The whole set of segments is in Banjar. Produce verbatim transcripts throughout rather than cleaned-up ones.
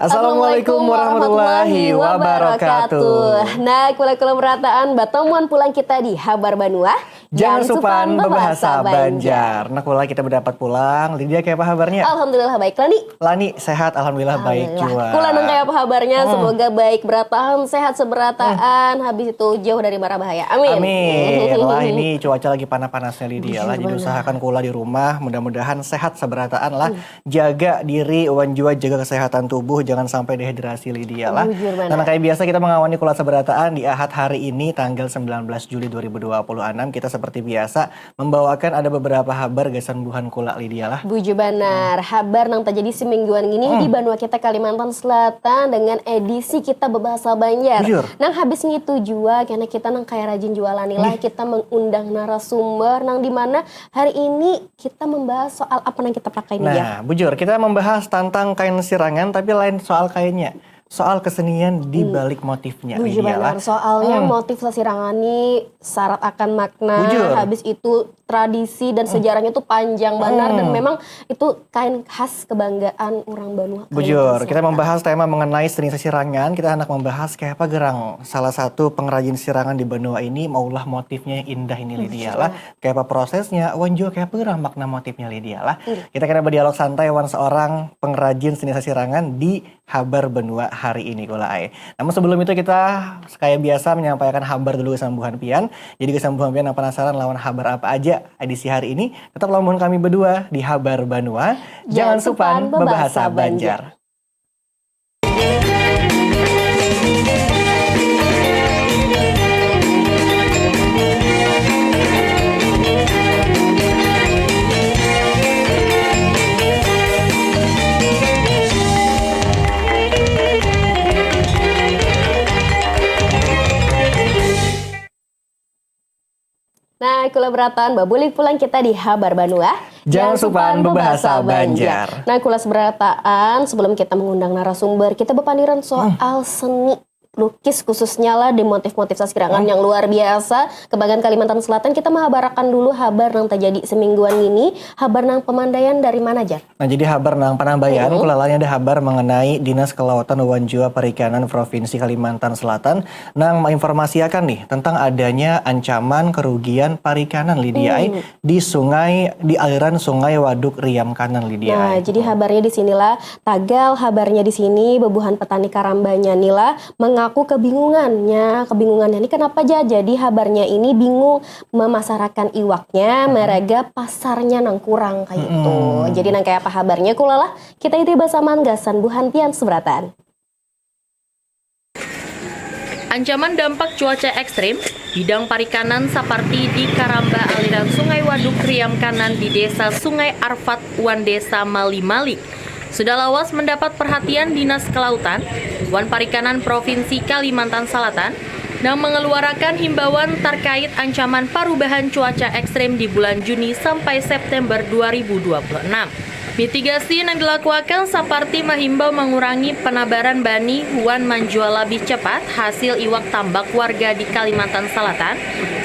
Assalamualaikum warahmatullahi wabarakatuh. Nah, kula-kula berataan batamuan pulang kita di Habar Banua. Jangan supan bebahasa Banjar. Nah, kula kita berdapat pulang. Lydia, kaya apa habarnya? Alhamdulillah baik. Lani? Lani sehat, alhamdulillah baik jua. Kula nang kaya apa habarnya? Semoga baik berataan, sehat seberataan, habis itu jauh dari mara bahaya. Amin. Amin. Lah, ini cuaca lagi panas-panasnya, Lydia, lah. Jadi usahakan kula di rumah, mudah-mudahan sehat seberataan lah. Jaga diri wan jua jaga kesehatan tubuh, jangan sampai dehidrasi, Lydia, lah. Bujur banar. Nah, kayak biasa kita mengawani kula seberataan di Ahad hari ini, tanggal sembilan belas Juli dua ribu dua puluh enam. Kita seperti biasa membawakan ada beberapa habar gasan buhan kula, Lydia, lah. Bujur banar. Habar nang terjadi semingguan gini di banua kita Kalimantan Selatan dengan edisi kita bebahasa Banjar. Bujur. Nang habis ngitu jua, karena kita nang kaya rajin jualan ni lah, kita mengundang narasumber nang di mana hari ini kita membahas soal apa nang kita pakai ni, Jar? Nah, bujur, kita membahas tentang kain sirangan, tapi lain soal kainnya. Soal kesenian di balik motifnya, Lydia, lah. Bujur banar. Soalnya motif sasirangan ni syarat akan makna, habis itu tradisi dan sejarahnya tuh panjang banar, dan memang itu kain khas kebanggaan orang banua Kalimantan Selatan. Bujur, kita membahas tema mengenai seni sasirangan, kita hendak membahas kayak apa gerang salah satu pengrajin sirangan di banua ini maulah motifnya yang indah ini, Lydia, lah. Kayak apa prosesnya, wan jua kayak apa gerang makna motifnya, Lydia, lah. Kita kena berdialog santai wan seorang pengrajin seni sasirangan di Habar Banua hari ini, kula ai. Namun sebelum itu kita sekaya biasa menyampaikan habar dulu gasan buhan pian. Jadi gasan buhan pian yang penasaran lawan habar apa aja edisi hari ini, tetap lawan kami berdua di Habar Banua. Jangan supan bebahasa Banjar. Nah, kula berataan, babulik pulang kita di Habar Banua. Jangan supan bebahasa Banjar. Nah, kula seberataan, sebelum kita mengundang narasumber, kita bepandiran soal seni lukis khususnya lah di motif-motif sasirangan yang luar biasa kebanggaan Kalimantan Selatan. Kita menghabarakan dulu habar nang terjadi semingguan ini, habar nang pemandaian dari mana, Jar? Nah, jadi habar nang panambayan, kula lanya ada habar mengenai Dinas Kelautan wan jua Perikanan Provinsi Kalimantan Selatan nang menginformasiakan nih tentang adanya ancaman kerugian perikanan, Lydia, ai, di sungai, di aliran Sungai Waduk Riam Kanan, Lydia, ai. Nah, jadi habarnya di sinilah, tagal habarnya di sini, bebuhan petani karambanya nila mengaku kebingungannya. Kebingungannya ni kenapa, Jar? Jadi habarnya ini bingung memasarakan iwaknya, meraga pasarnya nang kurang kaitu. Jadi nang kaya apa habarnya, kulalah kita iti basamaan gasan buhan pian seberataan. Ancaman dampak cuaca ekstrim, bidang parikanan saparti di karamba aliran Sungai Waduk Riam Kanan di Desa Sungai Arfat wan Desa Mali-Mali, sudah lawas mendapat perhatian Dinas Kelautan wan Parikanan Provinsi Kalimantan Salatan nang mengeluarakan himbauan terkait ancaman parubahan cuaca ekstrim di bulan Juni sampai September dua ribu dua puluh enam. Mitigasi nang dilakuakan saparti mahimbau mangurangi penabaran bani wan manjual labih cepat hasil iwak tambak warga di Kalimantan Salatan,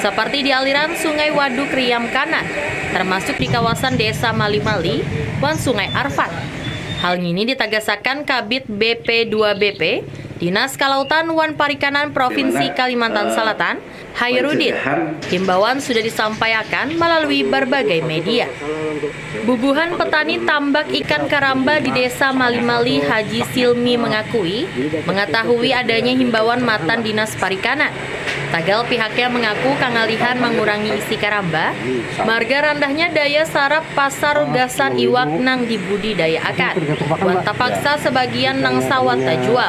saparti di aliran Sungai Waduk Riam Kanan, termasuk di kawasan Desa Mali-Mali wan Sungai Arfat. Hal ngini ditagasakan Kabid B P dua B P, Dinas Kalautan wan Parikanan Provinsi Kalimantan Salatan, Hairudin. Himbauan sudah disampaiakan malalui barbagai media. Bubuhan petani tambak ikan karamba di Desa Mali-Mali, Haji Silmi, mengakui mengetahui adanya himbauan matan Dinas Parikanan. Tagal pihaknya mengaku kangalihan mangurangi isi karamba, marga randahnya daya sarap pasar gasan iwak nang dibudidayaakan, wan tapaksa sebagian nang sawat tajual.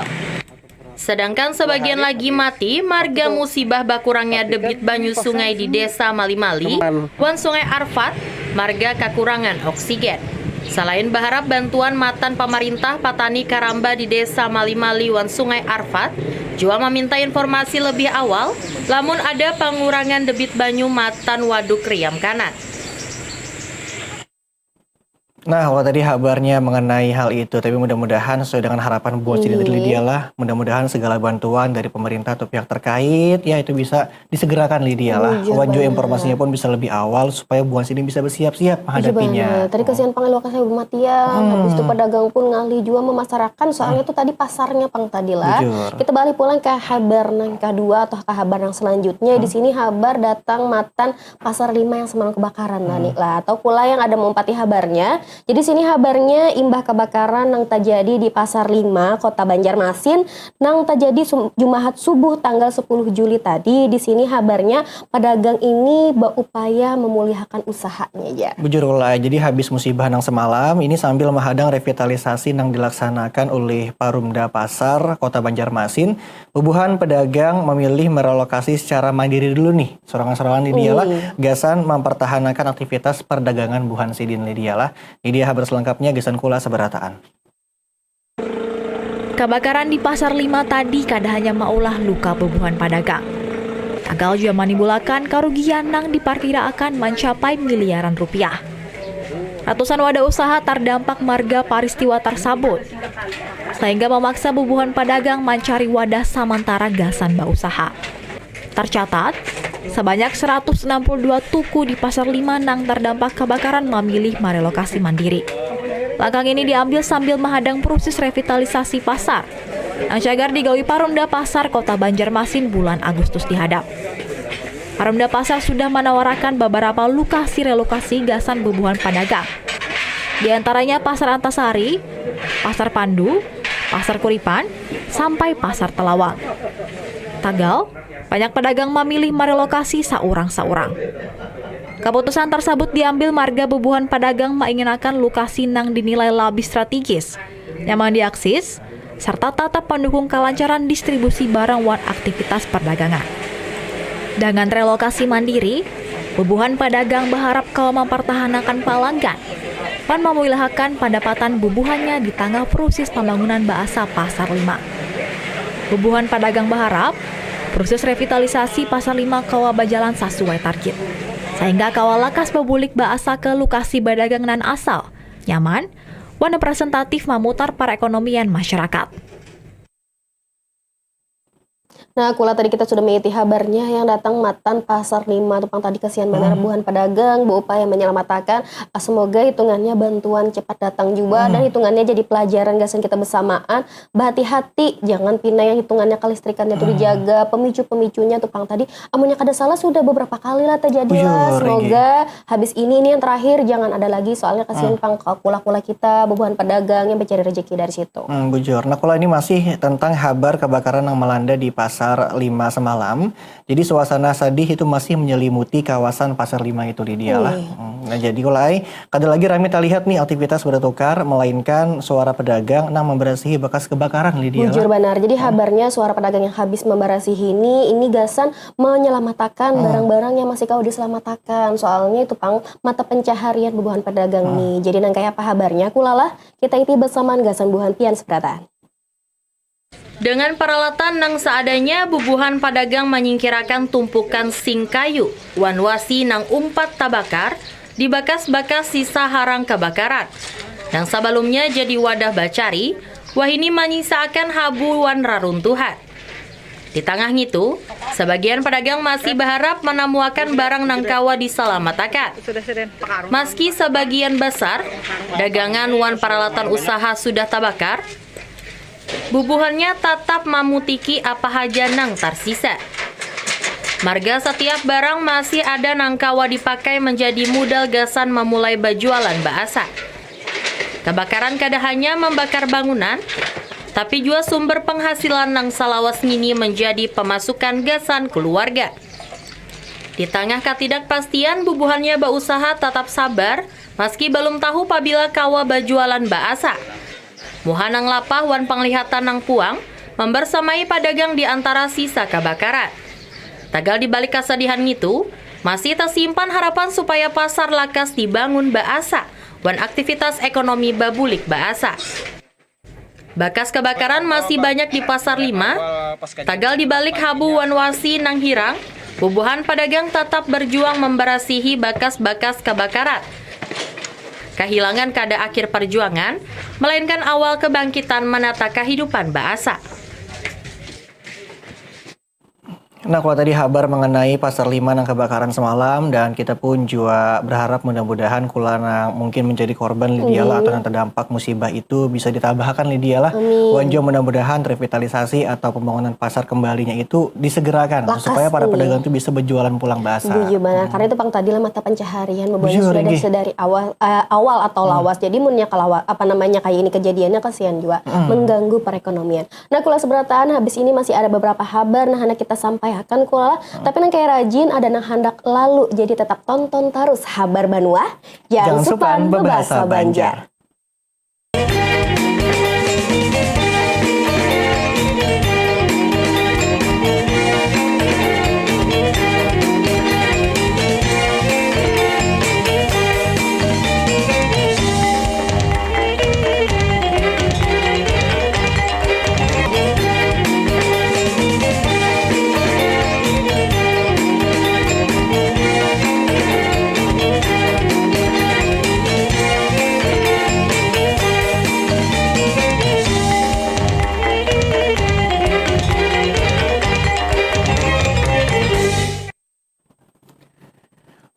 Sedangkan sebagian lagi mati marga musibah bakurangnya debit banyu sungai di Desa Mali-Mali wan Sungai Arfat, marga kakurangan oksigen. Salain baharap bantuan matan pamarintah, patani karamba di Desa Mali-Mali wan Sungai Arfat jua maminta informasi lebih awal lamun ada pangurangan debit banyu matan Waduk Riam Kanan. Nah, kalau tadi habarnya mengenai hal itu, tapi mudah-mudahan sesuai dengan harapan buhan sidin tadi, Lydia lah, mudah-mudahan segala bantuan dari pemerintah atau pihak terkait ya itu bisa disegerakan, Lydia lah. Wan jua informasinya pun bisa lebih awal supaya buhan sidin bisa bersiap-siap menghadapinya. Tadi kasihan pang, lokasi bematian, habis itu pedagang pun ngalih jua memasarakan, soalnya itu tadi pasarnya pang tadi lah. Kita balik pulang ke habar nang kedua atau ke habar yang selanjutnya. Di sini habar datang matan Pasar Lima yang semalam kebakaran lah nih lah, atau pula yang ada meumpati habarnya. Jadi sini habarnya imbah kebakaran nang terjadi di Pasar Lima, Kota Banjarmasin, nang terjadi Jumahat subuh tanggal sepuluh Juli tadi. Di sini habarnya pedagang ini berupaya memulihakan usahanya ya. Bujur lah, jadi habis musibah nang semalam ini sambil menghadang revitalisasi nang dilaksanakan oleh Parumda Pasar Kota Banjarmasin, bubuhan pedagang memilih merelokasi secara mandiri dulu nih. Sorangan-sorangan Lydia lah, gasan mempertahankan aktivitas perdagangan buhan sidin Lydia lah. Ini dia habar selengkapnya, gasan kula seberataan. Kebakaran di Pasar Lima tadi kada hanya maulah luka bubuhan padagang. Tagal jua manimbulakan karugian nang diperkiraakan mencapai miliaran rupiah. Ratusan wadah usaha terdampak marga peristiwa tersebut, sehingga memaksa bubuhan padagang mencari wadah sementara gasan berusaha. Tercatat, sebanyak seratus enam puluh dua tuku di Pasar Lima nang terdampak kebakaran memilih merelokasi mandiri. Langkah ini diambil sambil menghadang proses revitalisasi pasar nang cagar digawi Parumda Pasar Kota Banjarmasin bulan Agustus dihadap. Parumda Pasar sudah menawarakan beberapa lokasi relokasi gasan bubuhan padagang. Di antaranya Pasar Antasari, Pasar Pandu, Pasar Kuripan, sampai Pasar Telawang. Tagal, banyak pedagang memilih merelokasi seorang-seorang. Keputusan tersebut diambil marga bubuhan pedagang menggunakan lokasi nang dinilai lebih strategis, nyaman diakses, serta tetap mendukung kelancaran distribusi barang wan aktivitas perdagangan. Dengan relokasi mandiri, bubuhan pedagang berharap kawa mempertahankan pelanggan wan memulihakan pendapatan bubuhannya di tengah proses pembangunan bahasa Pasar Lima. Bubuhan pedagang berharap proses revitalisasi Pasar Lima kawa berjalan sesuai target, sehingga kawa lakas berbulik bahasa ke lokasi berdagang nan asal, nyaman, wan representatif memutar perekonomian masyarakat. Nah, kula tadi kita sudah mengikuti habarnya yang datang matan Pasar Lima tu pang tadi, kasihan banar buhan pedagang berupaya menyelamatkan. Ah, semoga hitungannya bantuan cepat datang juga dan hitungannya jadi pelajaran gasan kita bersamaan. Berhati-hati, jangan pina yang hitungannya kelistrikannya tu dijaga, pemicu-pemicunya tu pang tadi. Amunnya kada salah sudah beberapa kali lah terjadi lah. Semoga habis ini, ini yang terakhir, jangan ada lagi, soalnya kasihan pang kula-kula kita bubuhan pedagang yang mencari rezeki dari situ. Hmm, bujur. Nah, kula ini masih tentang habar kebakaran yang melanda di Pasar Lima semalam. Jadi suasana sedih itu masih menyelimuti kawasan Pasar Lima itu, Lydia lah. Hmm, nah, jadi kula ai, kada lagi rami terlihat nih aktivitas bertukar, melainkan suara pedagang nang memberasihi bekas kebakaran, Lydia lah. Bujur banar. Jadi habarnya suara pedagang yang habis memberasihi ini, ini gasan menyelamatkan barang-barang yang masih kawa diselamatkan. Soalnya itu pang mata pencaharian bubuhan pedagang nih. Jadi nang kaya apa habarnya, kula lah kita ikuti bersamaan gasan buhan pian seberataan. Dengan peralatan nang seadanya, bubuhan pedagang menyingkirakan tumpukan sing kayu wan wasi nang umpat tabakar di bakas-bakas sisa harang kebakaran. Nang sebelumnya jadi wadah bacari, wahini menyisaakan habu wan raruntuhan. Di tengah ngitu, sebagian pedagang masih berharap menemuakan barang nang kawa diselamatkan. Maski sebagian besar dagangan wan peralatan usaha sudah tabakar, bubuhannya tatap mamutiki apa haja nang tarsisa. Marga satiap barang masih ada nang kawa dipakai menjadi mudal gasan mamulai bajualan baasa. Kabakaran kada hanya mambakar bangunan, tapi jua sumber panghasilan nang salawas ngini manjadi pamasukan gasan kuluarga. Di tangah katidakpastian, bubuhannya bausaha tatap sabar, maski balum tahu pabila kawa bajualan baasa. Muha nang lapah wan panglihatan nang puang mambarsamai padagang di antara sisa kabakaran. Tagal di balik kasadihan ngitu, masih tasimpan harapan supaya pasar lakas dibangun baasa wan aktivitas ekonomi babulik baasa. Bakas kabakaran masih banyak di Pasar Lima, tagal di balik habu wan wasi nang hirang, bubuhan padagang tatap barjuang mambarasihi bakas-bakas kabakaran. Kahilangan kada akhir parjuangan, melainkan awal kebangkitan manata kahidupan baasa. Nah, kalau tadi habar mengenai Pasar Lima nang kebakaran semalam, dan kita pun jua berharap mudah-mudahan kula nang mungkin menjadi korban Lydia lah, atau nang terdampak musibah itu bisa ditabahakan Lydia lah. Amin. Wan jua mudah-mudahan revitalisasi atau pembangunan pasar kembalinya itu disegerakan supaya para pedagang itu bisa berjualan pulang baasa. Setuju banar, karena itu pang tadi lah mata pencaharian, bubuhannya sudah dari awal, eh, awal atau lawas. Jadi munnya kalawa-, apa namanya, kayak ini kejadiannya kasihan juga, mengganggu perekonomian. Nah, kula seberataan, habis ini masih ada beberapa habar nah handak kita sampaiakan kula. Tapi nang kaya rajin ada nang handak lalu, jadi tetap tonton tarus Habar Banua. Jangan supan bebahasa Banjar.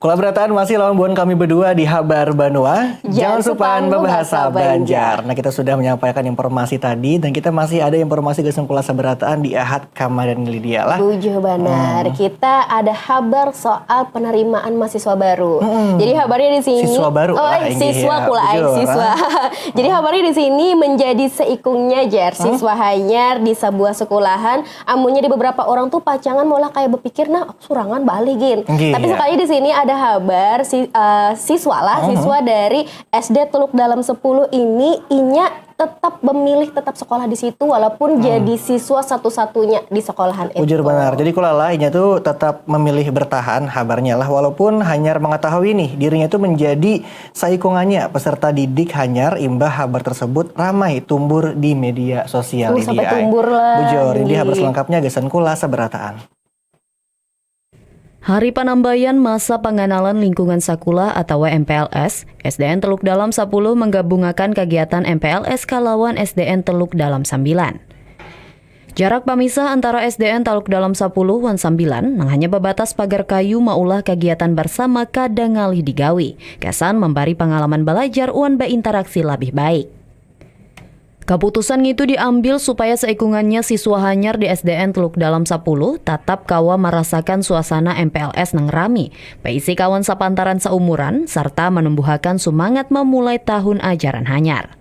Kula berataan masih lawan buhan kami berdua di Habar Banua. Jangan supan bebahasa Banjar. Nah, kita sudah menyampaikan informasi tadi dan kita masih ada informasi gasan kula seberataan di Ahad kamarian Lydia lah. Bujur banar. Kita ada habar soal penerimaan mahasiswa baru. Jadi habarnya di sini. Siswa baru lah, inggih siswa ya. Kula ai, bujur, siswa. Jadi habarnya di sini menjadi seikungnya, jar. Siswa hanyar di sebuah sekolahan, amunnya di beberapa orang tuh pacangan malah kayak berpikir, nah, surangan balik gin. Tapi sekali di sini ada habar si, eh, siswa lah, siswa dari S D Teluk Dalam sepuluh ini, inya tetap memilih tetap sekolah di situ walaupun jadi siswa satu-satunya di sekolahan itu. Bujur banar. Jadi kula lah, inya tuh tetap memilih bertahan habarnya lah, walaupun hanyar mengetahui nih dirinya tuh menjadi saikungannya peserta didik hanyar imbah habar tersebut ramai tumbur di media sosial. Bujur, ini habar selengkapnya gasan kula seberataan. Hari panambaian masa panganalan lingkungan sakulah atawa M P L S, S D N Teluk Dalam sapuluh menggabungakan kagiatan M P L S kalawan S D N Teluk Dalam sambilan. Jarak pamisah antara S D N Teluk Dalam sapuluh wan sambilan nang hanya babatas pagar kayu maulah kagiatan bersama kada ngalih digawi, gasan membari pangalaman belajar wan bainteraksi labih baik. Kaputusan ngitu diambil supaya saikungannya siswa hanyar di S D N Teluk Dalam sapuluh tatap kawa marasakan suasana M P L S nang rami, baisi kawan sapantaran saumuran, sarta manumbuhakan sumangat mamulai tahun ajaran hanyar.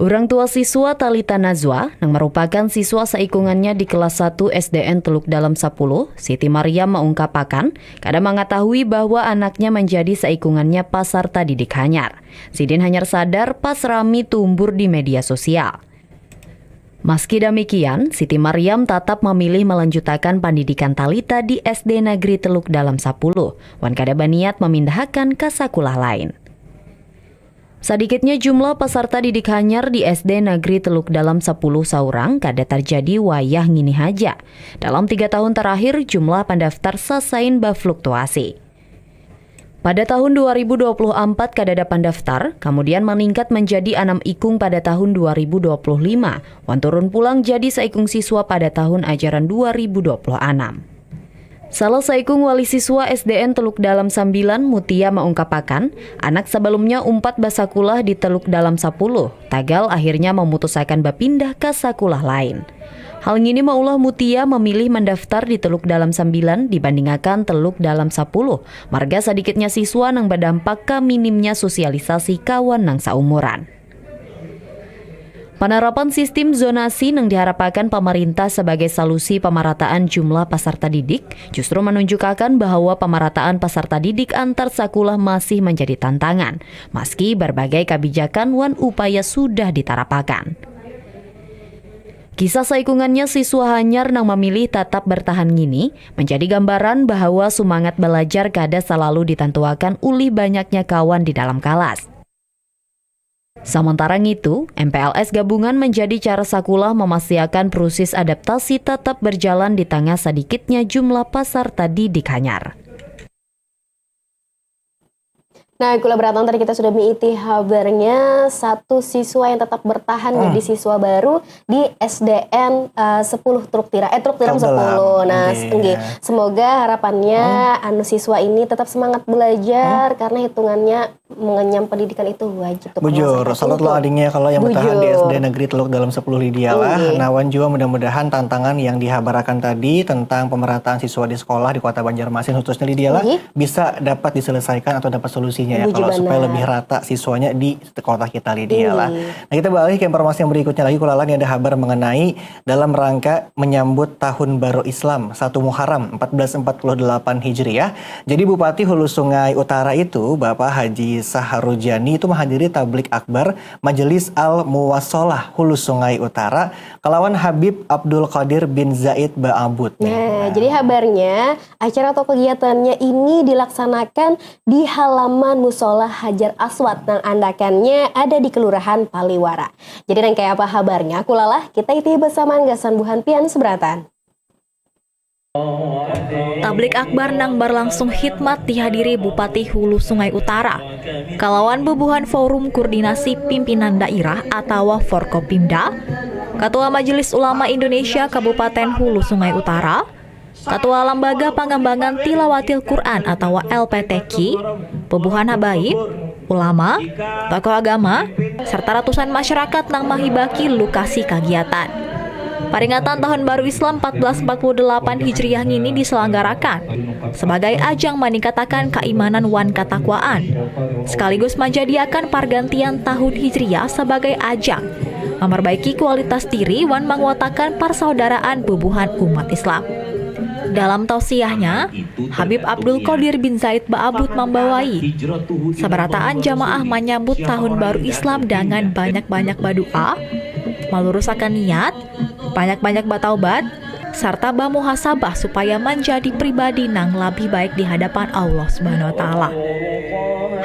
Urang tua siswa Talita Nazwa, nang marupakan siswa saikungannya di kelas satu S D N Teluk Dalam sapuluh, Siti Mariam maungkapakan, kada mangatahui bahwa anaknya manjadi saikungannya pasarta didik hanyar. Sidin hanyar sadar pas rami tumbur di media sosial. Maski damikian, Siti Mariam tatap mamilih malanjutakan pandidikan Talita di S D Nagri Teluk Dalam sapuluh, wan kada baniat mamindahakan ka sakulah lain. Sadikitnya jumlah pasarta didik hanyar di S D Nagri Teluk Dalam sapuluh saurang kada tarjadi wayah ngini haja. Dalam tiga tahun tarakhir, jumlah pandaftar sasain bafluktuasi. Pada tahun dua ribu dua puluh ampat kadada pandaftar, kamudian maningkat manjadi anam ikung pada tahun dua ribu dua puluh lima, wan turun pulang jadi saikung siswa pada tahun ajaran dua ribu dua puluh anam. Salah saikung wali siswa S D N Teluk Dalam sambilan, Mutia, maungkapakan, anak sabalumnya umpat basakulah di Teluk Dalam sapuluh, tagal akhirnya mamutusakan bapindah ka sakulah lain. Hal ngini maulah Mutia mamilih mandaftar di Teluk Dalam sambilan dibandingakan Teluk Dalam sapuluh, marga sadikitnya siswa nang badampak ka minimnya sosialisasi kawan nang saumuran. Panarapan sistim zonasi nang diharapakan pamarintah sabagai salusi pamarataan jumlah pasarta didik justru manunjukakan bahwa pamarataan pasarta didik antar sakulah masih manjadi tantangan, maski barbagai kabijakan wan upaya sudah ditarapakan. Kisah saikungannya siswa hanyar nang mamilih tatap bartahan ngini manjadi gambaran bahwa sumangat balajar kada salalu ditantuakan ulih banyaknya kawan di dalam kalas. Samantara ngitu, M P L S gabungan manjadi cara sakulah mamastiakan prusis adaptasi tatap barjalan di tangah sadikitnya jumlah pasarta didik hanyar. Nah, Kula Beraton, tadi kita sudah mengikuti habarnya satu siswa yang tetap bertahan, hmm, jadi siswa baru di S D N, eh, sepuluh Truk Tiram. Eh, Truk Tiram sepuluh. Nah, okay, nggih. Ya. Semoga harapannya, hmm, anu, siswa ini tetap semangat belajar, hmm, karena hitungannya mengenyam pendidikan itu wajib. Bujur, salut lah adingnya kalau yang bertahan di S D Negeri Teluk Dalam sepuluh, Lydia lah. Nggih. Nah, wan jua mudah-mudahan tantangan yang dihabarakan tadi tentang pemerataan siswa di sekolah di Kota Banjarmasin khususnya, Lydia lah, nggih, bisa dapat diselesaikan atau dapat solusinya ya, kalau supaya lebih rata siswanya di kota kita, Lydia lah. Nggih. Nah, kita beralih ke informasi yang berikutnya lagi, Kula lah, ini ada habar mengenai dalam rangka menyambut Tahun Baru Islam, satu Muharram empat belas empat puluh delapan Hijriah. Jadi, Bupati Hulu Sungai Utara itu, Bapak Haji Sahrujani itu menghadiri tablik akbar Majelis Al-Muwasalah Hulu Sungai Utara kalawan Habib Abdul Qadir bin Zaid Ba'abut. Nah, jadi habarnya, acara atau kegiatannya ini dilaksanakan di halaman Musola Hajar Aswad nang andakannya ada di Kelurahan Paliwara. Jadi, nang kaya apa habarnya, Kula lah, kita ikuti bersama gasan buhan pian seberataan. Tablik akbar nang berlangsung hikmat dihadiri Bupati Hulu Sungai Utara, kalawan bubuhan Forum Koordinasi Pimpinan Daerah atawa Forkopimda, Ketua Majelis Ulama Indonesia Kabupaten Hulu Sungai Utara, Ketua Lembaga Pengembangan Tilawatil Quran atawa L P T Q, bubuhan habaib, ulama, tokoh agama, serta ratusan masyarakat nang mahibaki lokasi kagiatan. Paringatan Tahun Baru Islam empat belas empat puluh delapan Hijriah ngini diselenggarakan sebagai ajang maningkatakan kaimanan wan katakwaan, sekaligus manjadiakan pargantian tahun Hijriah sebagai ajang memperbaiki kualitas diri wan manguatakan persaudaraan bubuhan umat Islam. Dalam tausiahnya, Habib Abdul Qadir bin Zaid Ba'abut mambawai, sabarataan jamaah manyambut tahun baru Islam dangan banyak-banyak badu'a, malurusakan niat, banyak-banyak bataubat, sarta bamuhasabah supaya manjadi pribadi nang labih baik di hadapan Allah Subhanahu wa Ta'ala.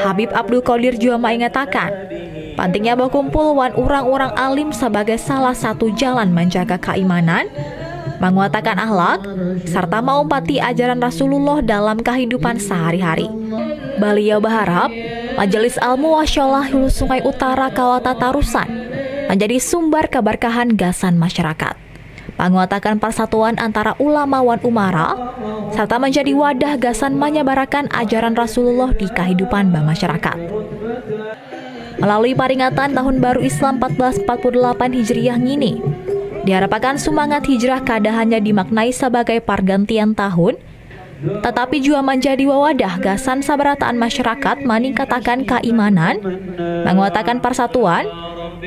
Habib Abdul Qadir jua maingatakan, pantingnya bakumpul wan urang-urang alim sabagai salah satu jalan manjaga kaimanan, manguatakan akhlak, sarta maumpati ajaran Rasulullah dalam kahidupan sahari-hari. Baliau baharap, Majelis Al-Muwasyalah Hulu Sungai Utara kawa tatarusan manjadi sumbar kabarkahan gasan masyarakat, manguatakan parsatuan antara ulama wan umara, sarta manjadi wadah gasan manyabarakan ajaran Rasulullah di kahidupan bamasyarakat. Melalui paringatan Tahun Baru Islam empat belas empat puluh delapan Hijriah ngini, diharapakan sumangat hijrah kada hanya dimaknai sabagai pargantian tahun, tatapi jua manjadi wawadah gasan sabarataan masyarakat maningkatakan kaimanan, manguatakan parsatuan,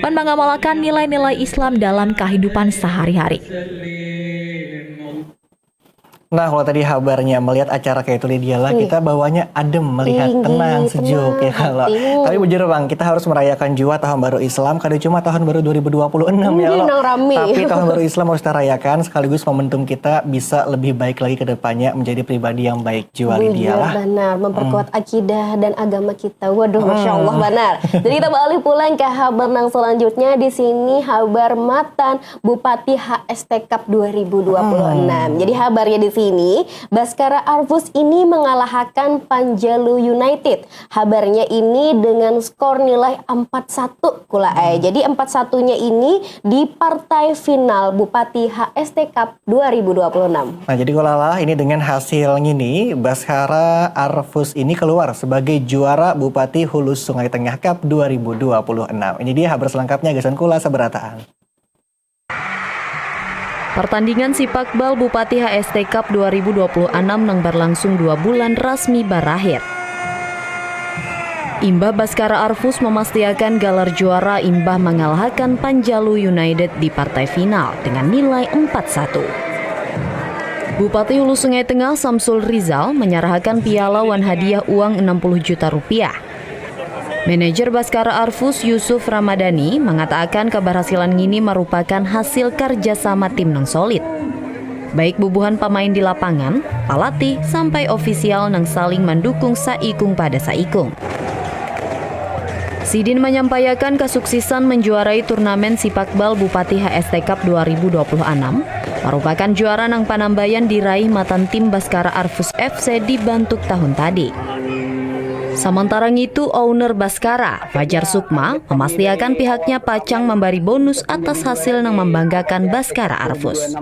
wan mangamalakan nilai-nilai Islam dalam kahidupan sahari-hari. Nah, kalau tadi habarnya melihat acara kayak itu, Lydia lah, kita bawanya adem, melihat tenang, sejuk, ya kalau. Tapi bujur, Bang, kita harus merayakan jua tahun baru Islam, kada cuma tahun baru dua ribu dua puluh enam ya, lo. Tapi tahun baru Islam harus kita rayakan sekaligus momentum kita bisa lebih baik lagi ke depannya, menjadi pribadi yang baik jua, Lydia lah. Benar, memperkuat akidah dan agama kita. Waduh, masya Allah, benar. Jadi kita beralih pulang ke habar nang selanjutnya. Di sini habar matan Bupati H S T Cup dua ribu dua puluh enam. Hmm. Jadi habarnya di sini, Baskara Arvus ini mengalahakan Panjalu United. Habarnya ini dengan skor nilai empat satu, Kula ai. Hmm. Jadi empat satunya ini di partai final Bupati H S T Cup dua ribu dua puluh enam. Nah, jadi Kula lah, ini dengan hasil ngini, Baskara Arvus ini keluar sebagai juara Bupati Hulu Sungai Tengah Cup dua ribu dua puluh enam. Ini dia habar selengkapnya, gasan Kula sabarataan. Pertandingan sipak bal Bupati H S T Cup dua ribu dua puluh enam nang berlangsung dua bulan rasmi barakhir. Imbah Baskara Arvus memastiakan galar juara imbah mangalahakan Panjalu United di partai final dengan nilai empat satu. Bupati Hulu Sungai Tengah Samsul Rizal menyerahakan piala wan hadiah uang enam puluh juta rupiah. Manajer Baskara Arvus Yusuf Ramadhani mengatakan keberhasilan ngini merupakan hasil kerjasama tim nang solid. Baik bubuhan pamain di lapangan, palatih, sampai ofisial nang saling mandukung saikung pada saikung. Sidin manyampaiakan kasuksesan manjuarai turnamen sipak bal Bupati H S T Cup dua ribu dua puluh enam, marupakan juara nang panambayan diraih matan tim Baskara Arvus F C dibantuk tahun tadi. Samantara ngitu, owner Baskara, Fajar Sukma, memastiakan pihaknya pacang mambari bonus atas hasil nang mambanggakan Baskara Arvus.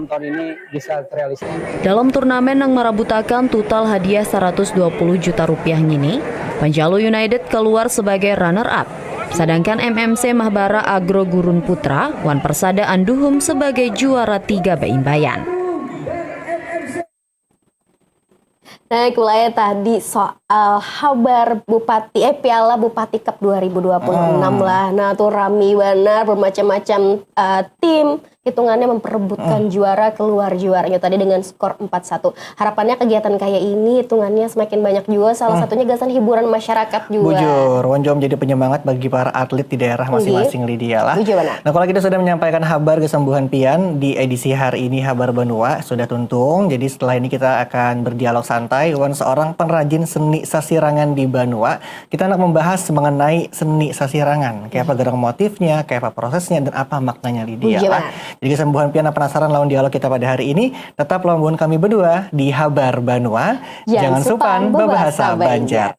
Dalam turnamen nang marabutakan total hadiah saratus dua puluh juta rupiah ngini, Panjalu United kaluar sabagai runner up, sadangkan M M C Mahbara Agro Gurun Putra wan Persada Anduhum sabagai juara tiga baimbaian. Nah, kulaya tadi soal habar Bupati, eh Piala Bupati Cup dua ribu dua puluh enam lah. Nah, tuh rami banar, bermacam-macam eh, tim hitungannya memperebutkan juara keluar juaranya tadi dengan skor empat satu. Harapannya kegiatan kayak ini hitungannya semakin banyak juga, salah satunya gasan hiburan masyarakat juga. Bujur, wan jua menjadi penyemangat bagi para atlet di daerah masing-masing, Lydia lah. Bujur banar. Nah, kalau kita sudah menyampaikan habar kesembuhan pian di edisi hari ini Habar Banua sudah tuntung. Jadi setelah ini kita akan berdialog santai wan seorang pengrajin seni sasirangan di Banua. Kita nak membahas mengenai seni sasirangan, kayak apa gerang motifnya, kayak apa prosesnya, dan apa maknanya, Lydia lah. Jadi kesembuhan pian penasaran lawan dialog kita pada hari ini, tetap lawan kami berdua di Habar Banua. Jangan supan bebahasa Banjar.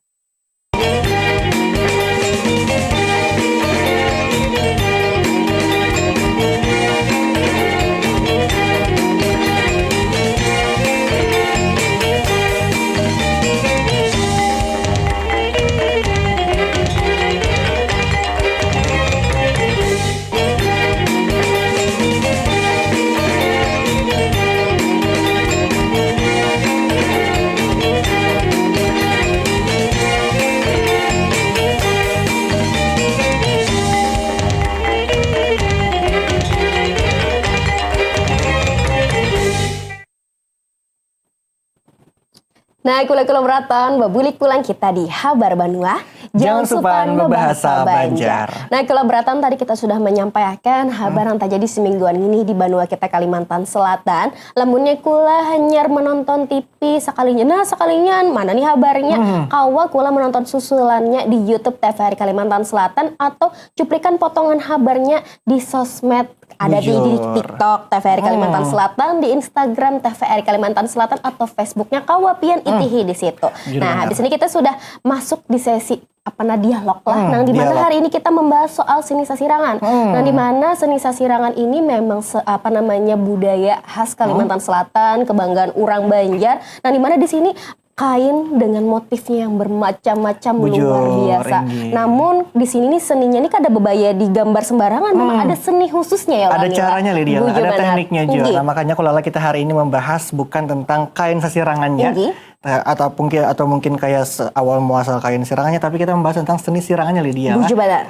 Nah, kula-kula beraton, babulik pulang kita di Habar Banua. Jangan supan bebahasa Banjar. Nah, kula beraton tadi kita sudah menyampaikan habar yang terjadi semingguan ini di Banua kita Kalimantan Selatan. Lamunnya kula hanyar menonton T V sekalinya, nah sekalinya mana nih habarnya? Kawa kula menonton susulannya di YouTube T V R I Kalimantan Selatan atau cuplikan potongan habarnya di sosmed ada di, di TikTok T V R I Kalimantan Selatan, di Instagram T V R I Kalimantan Selatan atau Facebooknya kawa pian itihi di situ. Nah, habis ini kita sudah masuk di sesi apa nah dialog lah, nang dimana hari ini kita membahas soal seni sasirangan, nang dimana seni sasirangan ini memang se, apa namanya budaya khas Kalimantan Selatan, kebanggaan orang Banjar, nang dimana di sini kain dengan motifnya yang bermacam-macam luar biasa. Namun di sini nih seninya nih kada bebaya digambar sembarangan, memang ada seni khususnya ya. Ada caranya, Lydia, ada tekniknya juga. Nah, makanya kulala kita hari ini membahas bukan tentang kain sasirangannya, atau mungkin atau mungkin kayak awal muasal kain sirangannya, tapi kita membahas tentang seni sirangannya, Lydia.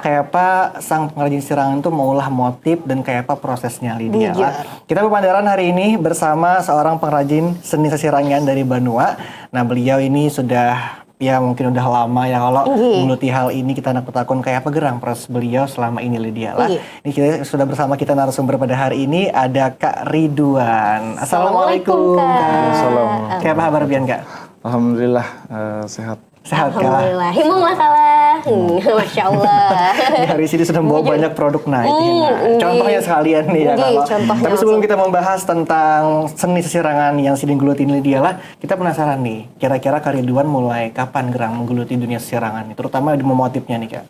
Kayak apa sang pengrajin sirangan itu maulah motif dan kayak apa prosesnya, Lydia. Kita berpandaran hari ini bersama seorang pengrajin seni sasirangan dari Banua. Nah, beliau ini sudah ya mungkin udah lama ya kalau menggeluti hal ini. Kita nak bertakun kayak apa gerang proses beliau selama ini, Lydia lah. Ini kita sudah bersama kita narasumber pada hari ini ada Kak Ridwan. Assalamualaikum, Kak. Assalamualaikum. Kayak apa kabar pian, Kak? Alhamdulillah, uh, sehat. Sehat, Kak? Alhamdulillah. Himung lah, kalah. Hmm, Masya Allah. Hari ini sudah bawa banyak produk naik. Hmm, contohnya sekalian nih ya, Kak. Tapi sebelum kita membahas tentang seni sesirangan yang sidin geluti ini, Lydia lah, kita penasaran nih, kira-kira Kak Ridwan mulai kapan gerang menggeluti dunia sesirangan nih, terutama di motifnya nih, Kak?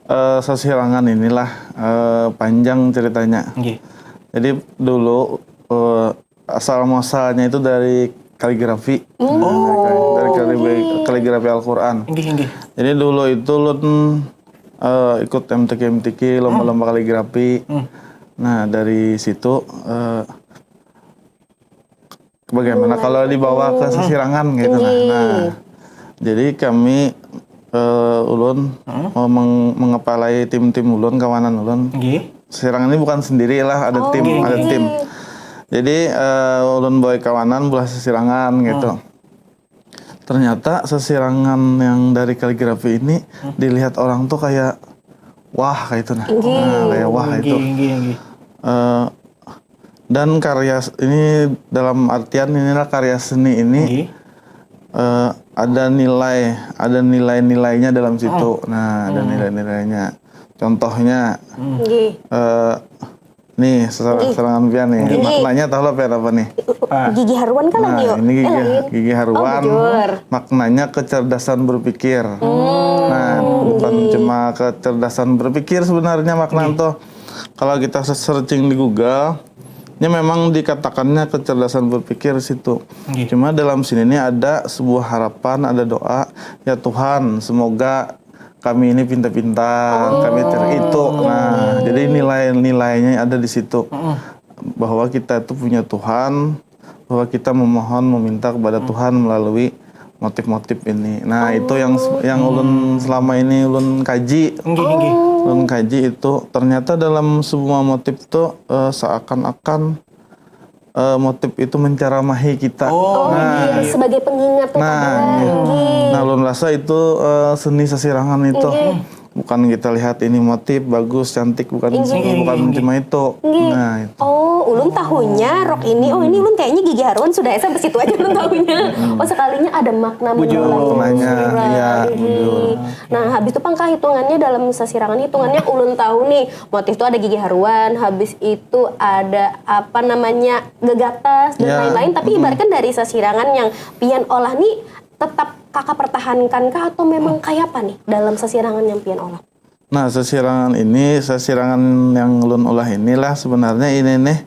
Uh, sesirangan inilah uh, panjang ceritanya. Okay. Jadi dulu uh, asal muasalnya itu dari kaligrafi. Oh, dari kaligrafi, kaligrafi Al-Quran. Inggih, inggih. Jadi dulu itu lun uh, ikut M T Q M T Q lomba-lomba kaligrafi. Hmm. Nah, dari situ uh, bagaimana kalau dibawa ke sesirangan gitu nah. Nah, jadi kami uh, ulun hmm? meng mengepalai tim-tim ulun, kawanan ulun. Inggih. Sesirangan ini bukan sendiri lah, ada oh, tim, ada tim. Jadi uh, ulun bawa kawanan bulah sesirangan gitu. Hmm. Ternyata sesirangan yang dari kaligrafi ini hmm? dilihat orang tuh kayak wah kayak itu nah. Nah, kayak wah itu. Uh, dan karya ini dalam artian inilah karya seni ini uh, ada nilai, ada nilai-nilainya dalam situ. Hmm. Nah, ada hmm. nilai-nilainya. Contohnya hmm. uh, Nih, serangan pian nih. Maknanya tahu lah pian apa nih? Gigi haruan kan nah, ini? Ini gigi, gigi haruan. Oh, bujur. Maknanya kecerdasan berpikir. Hmm. Nah, bukan cuma kecerdasan berpikir sebenarnya makna itu. Kalau kita searching di Google, ini memang dikatakannya kecerdasan berpikir situ. Okay. Cuma dalam sini ini ada sebuah harapan, ada doa, ya Tuhan, semoga kami ini pintar-pintar, oh. Kami ter itu. Nah, jadi nilai-nilainya ada di situ. Bahwa kita itu punya Tuhan, bahwa kita memohon meminta kepada Tuhan melalui motif-motif ini. Nah, oh. Itu yang yang ulun selama ini ulun kaji. Nggih, nggih. Ulun kaji itu ternyata dalam semua motif itu uh, seakan-akan uh, motif itu menceramahi kita. Oh, nah, iya. Sebagai pengingat tuh nah, iya. Nah, ulun rasa itu uh, seni sasirangan itu. Iya. Bukan kita lihat ini motif bagus, cantik, bukan iya. Bukan cuma itu. Iya. Nah, itu. Oh, ulun tahunya rok ini, oh ini ulun kayaknya gigi haruan sudah sampai situ aja ulun tahunya. Oh, sekalinya ada makna mendalam. Maknanya, iya. Nah, habis itu pangkah hitungannya dalam sasirangan hitungannya ulun tahu nih motif itu ada gigi haruan, habis itu ada apa namanya gegatas dan lain-lain. Ya. Tapi ibaratkan dari sasirangan yang pian olah nih tetap kakak pertahankan kah atau memang kayak apa nih dalam sasirangan yang pian olah? Nah, sasirangan ini, sasirangan yang ulun olah inilah sebenarnya ini nih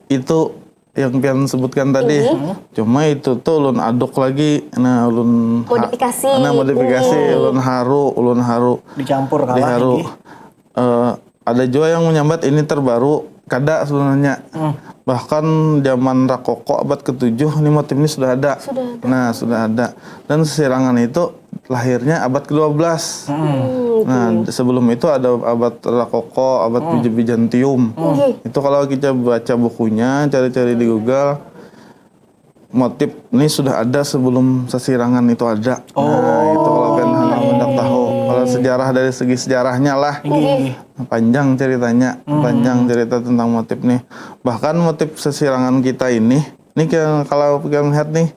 itu yang pian sebutkan tadi. Ini. Cuma itu tuh ulun aduk lagi, nah ulun modifikasi. Nah, modifikasi, ini. Ulun haru, ulun haru. Dicampur kalah. Diharu. Uh, ada juga yang menyambat ini terbaru, kada sebenarnya. Hmm. Bahkan zaman Rakoko abad ketujuh ini motif ini sudah ada. Sudah ada. Nah, sudah ada. Dan sasirangan itu lahirnya abad kedua belas. Hmm. Nah, sebelum itu ada abad Rakoko, abad hmm. Byzantium. Hmm. Itu kalau kita baca bukunya, cari-cari di Google, motif ini sudah ada sebelum sasirangan itu ada. Oh. Nah, itu kalau pian hendak tahu. Kalau sejarah dari segi sejarahnya lah. Panjang ceritanya, hmm. Panjang cerita tentang motif nih. Bahkan motif sasirangan kita ini, ini kalau kita melihat nih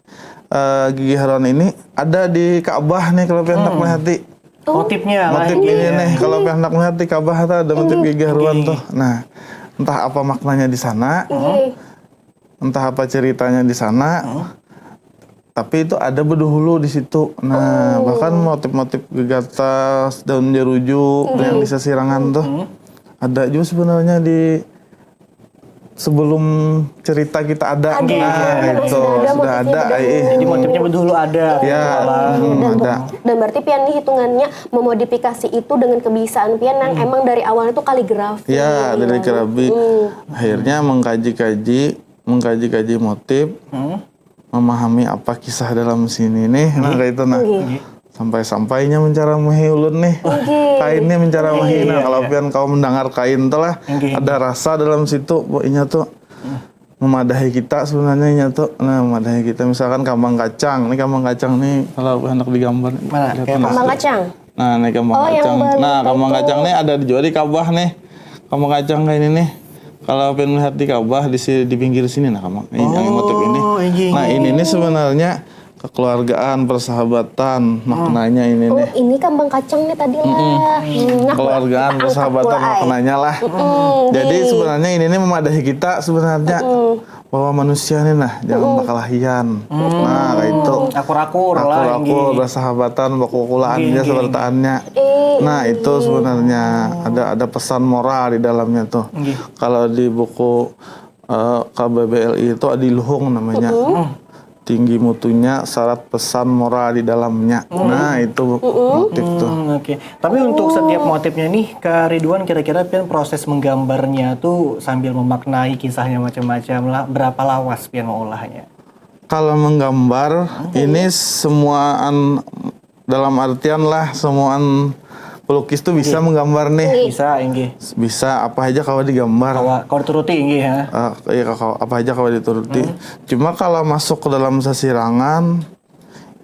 uh, gigi haruan ini ada di Ka'bah nih kalau pian hendak hmm. Melihat. Oh. Motifnya lah. Motif ini nih, kalau pian hendak melihat di Ka'bah tuh ada motif gigi haruan tuh. Nah, entah apa maknanya di sana. Entah apa ceritanya di sana. Huh? Tapi itu ada bedahulu di situ. Nah, oh. Bahkan motif-motif gegatas, daun jeruju, hmm. Yang di sasirangan tuh. Hmm. Ada juga sebenarnya di sebelum cerita kita ada. Ada. Nah, itu sudah ada. Sudah ada. Jadi motifnya bedahulu ada. Ya, hmm, ada. Dan berarti pian nih hitungannya memodifikasi itu dengan kebiasaan pian yang hmm. Emang dari awalnya tuh kaligrafi. Ya, dari kaligrafi. Hmm. Akhirnya mengkaji-kaji mengkaji-kaji motif, hmm? Memahami apa kisah dalam sini nih, nah kayak itu nah. Okay. Sampai-sampainya menceramahi ulun nih. Okay. Kainnya menceramahi. Okay. Nah, kalau pian kau mendengar kain tuh lah, okay. Ada rasa dalam situ, pokoknya tuh hmm. Memadahi kita sebenarnya tuh. Nah, memadahi kita misalkan kambang kacang. Nih kambang kacang nih kalau hendak digambar. Mana? Kambang kacang. Nah, ini kambang oh, kacang. Nah, kambang kacang nih ada juga di Ka'bah nih. Kambang kacang kayak ini nih. Kalau pian melihat di Ka'bah di si, di pinggir sini nah kambang. Ini oh, yang motif ini. Ini. Nah, ini nih sebenarnya kekeluargaan, persahabatan, hmm. Maknanya ini oh, nih. Oh, ini kambang kacang nih tadi lah. Mm-mm. Hmm, kekeluargaan, persahabatan, maknanya lah. Mm-mm. Jadi sebenarnya ini nih memadahi kita sebenarnya. Mm-mm. Bahwa manusia nih nah jangan hmm. Bakalahian. Hmm. Nah, kayak itu. Akur-akur lah. Akur-akur, bersahabatan, bakukulaan dia sebertaannya. Eh, nah, itu sebenarnya ada ada pesan moral di dalamnya tuh. Kalau di buku uh, K B B L I itu Adiluhung namanya. Hmm. Tinggi mutunya syarat pesan moral di dalamnya. Hmm. Nah, itu motif tuh. Hmm, oke. Okay. Tapi untuk setiap motifnya nih, Kak Ridwan kira-kira pian proses menggambarnya tuh sambil memaknai kisahnya macam-macam lah, berapa lawas pian mengolahnya? Kalau menggambar, okay. Ini semuaan dalam artian lah, semuaan pelukis tuh bisa okay. Menggambar nih. Bisa, inggih. Bisa apa aja kalau digambar. Kalau, kalau dituruti, inggih ya. Uh, iya, kalau apa aja kalau dituruti. Hmm. Cuma kalau masuk ke dalam sasirangan,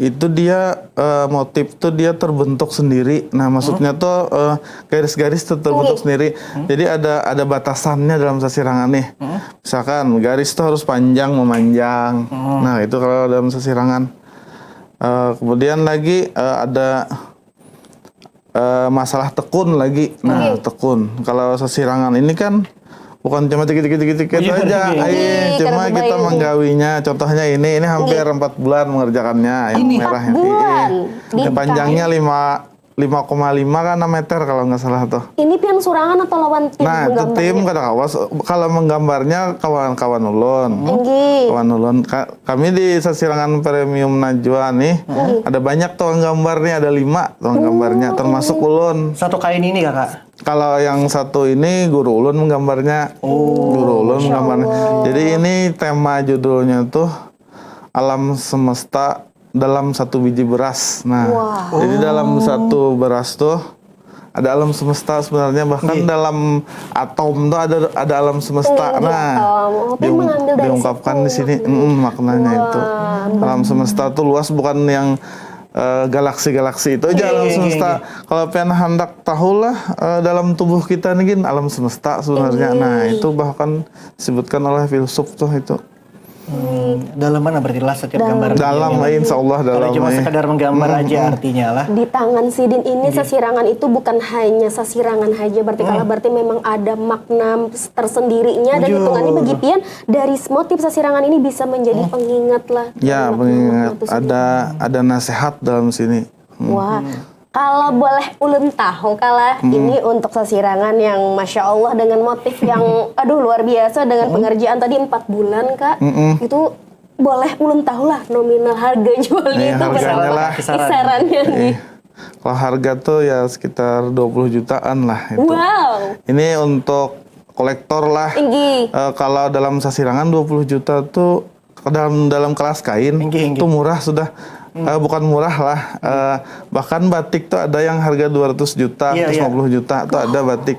itu dia uh, motif tuh dia terbentuk sendiri. Nah, maksudnya hmm. Tuh uh, garis-garis tuh terbentuk hmm. Sendiri. Hmm. Jadi ada ada batasannya dalam sasirangan nih. Hmm. Misalkan garis tuh harus panjang memanjang. Hmm. Nah, itu kalau dalam sasirangan. Uh, kemudian lagi uh, ada uh, masalah tekun lagi. Nah, okay. Tekun. Kalau sasirangan ini kan Bukan cuma dikit-dikit dikit aja, Iya. Ai, Iya, cuma kada kita kebayang. Menggawinya. Contohnya ini, ini hampir empat bulan mengerjakannya yang Ini? merah Empat ini. bulan. Iya. Yang panjangnya lima lima koma lima kan enam meter kalau nggak salah tuh. Ini pian surangan atau lawan tim Nah, itu menggambarnya? Tim kada kawas. Kalau menggambarnya kawan-kawan ulun. Inggih. Kawan ulun. Ka- kami di Sasirangan Premium Najwa nih, ada banyak tukang gambar nih, ada lima tukang gambarnya, termasuk ulun. Satu kain ini kakak. Kalau yang satu ini guru ulun menggambarnya. Guru ulun menggambarnya. Jadi ini tema judulnya tuh alam semesta dalam satu biji beras. Nah, Wah. Jadi dalam satu beras tuh ada alam semesta sebenarnya, bahkan dalam atom tuh ada ada alam semesta. Iya, Nah, atom. Oh, tapi diung- mengambil dari diungkapkan situ di sini maknanya. mm, maknanya itu. Wah. Alam semesta tuh luas, bukan yang eh, galaksi-galaksi itu aja Iya, alam iya, iya, semesta. Kalau pian hendak tahu lah eh, dalam tubuh kita nih gin alam semesta sebenarnya. Nah, itu bahkan disebutkan oleh filsuf tuh itu. Hmm, dalam mana berarti lah setiap gambar? Dalam, insya Allah dalam. Kalau cuma eh. Sekedar menggambar aja artinya lah. Di tangan sidin ini sasirangan itu bukan hanya sasirangan saja, berarti kalau berarti memang ada makna tersendirinya dan Bujur. Hitungannya bagi pian dari motif sasirangan ini bisa menjadi pengingat lah. Ya, Makna pengingat itu sendiri. Ada ada nasihat dalam sini. Wah, kalau boleh ulun tahu kalah ini untuk sasirangan yang masya Allah dengan motif yang aduh luar biasa dengan pengerjaan tadi empat bulan kak, itu boleh ulun tahu lah nominal harga jualnya Iya, itu harganya berapa? Lah. Kisaran. Kisarannya nih. Eh, kalau harga tuh ya sekitar dua puluh jutaan lah itu. Wow, Ini untuk kolektor lah. Inggih. Eh, kalau dalam sasirangan dua puluh juta tuh ke dalam dalam kelas kain Inggih, inggih. Itu murah sudah. Eh, bukan murah lah. Eh, bahkan batik tuh ada yang harga dua ratus juta, Iya, iya. Seratus lima puluh juta tuh ada batik.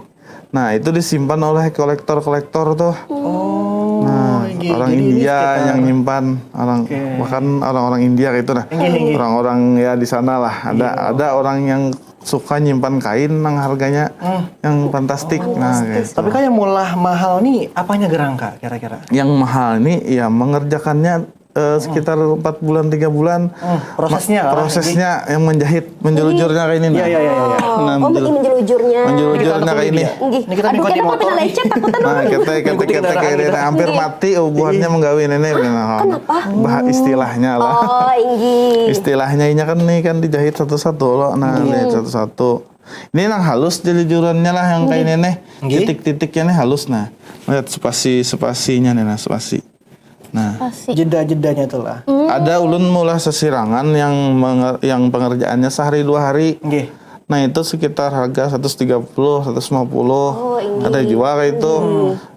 Nah, itu disimpan oleh kolektor-kolektor tuh. Oh, Nah, iya, orang jadi ini India sekitar- yang nyimpan, orang Oke. Bahkan orang-India gitu nah. Inggih, inggih. Orang-orang ya di sana lah. Ada ada orang yang suka nyimpan kain yang harganya yang fantastik. Nah, gitu. Tapi kayak mulah mahal nih, apanya gerang kak kira-kira? Yang mahal ini ya mengerjakannya eh, sekitar empat bulan tiga bulan. Hmm, prosesnya Ma- lah, prosesnya yang menjahit, menjelujurnya kayak ini. Iya, Nah. iya, iya, iya. Oh, Nah, oh, menjel- ini menjelujurnya. Menjelujurnya Kita kayak dulu ini. dia. Inggih. Ini kita Aduh, dipakai kita motor. Pina lecet, takutan Nah, orang. kita kita Ikuti kita kendaraan kayak ini. kita. Nah, hampir Inggih. Mati buhannya menggawi ini. Nah, Kenapa? Bah istilahnya lah. Oh, inggih. Istilahnya ini kan nih kan dijahit satu-satu loh. Nah, dijahit satu-satu. Ini yang halus jelujurannya lah yang kayak ini nih. Inggih. Titik-titiknya nih halus nah. Lihat spasi-spasinya nih nah, spasi. Nah, Pasti. Jeda-jedanya tuh lah. ada ulun mula sesirangan yang menger- yang pengerjaannya sehari dua hari. Nggih. Nah, itu sekitar harga seratus tiga puluh, seratus lima puluh. Oh, ini. Ada juga kayak itu.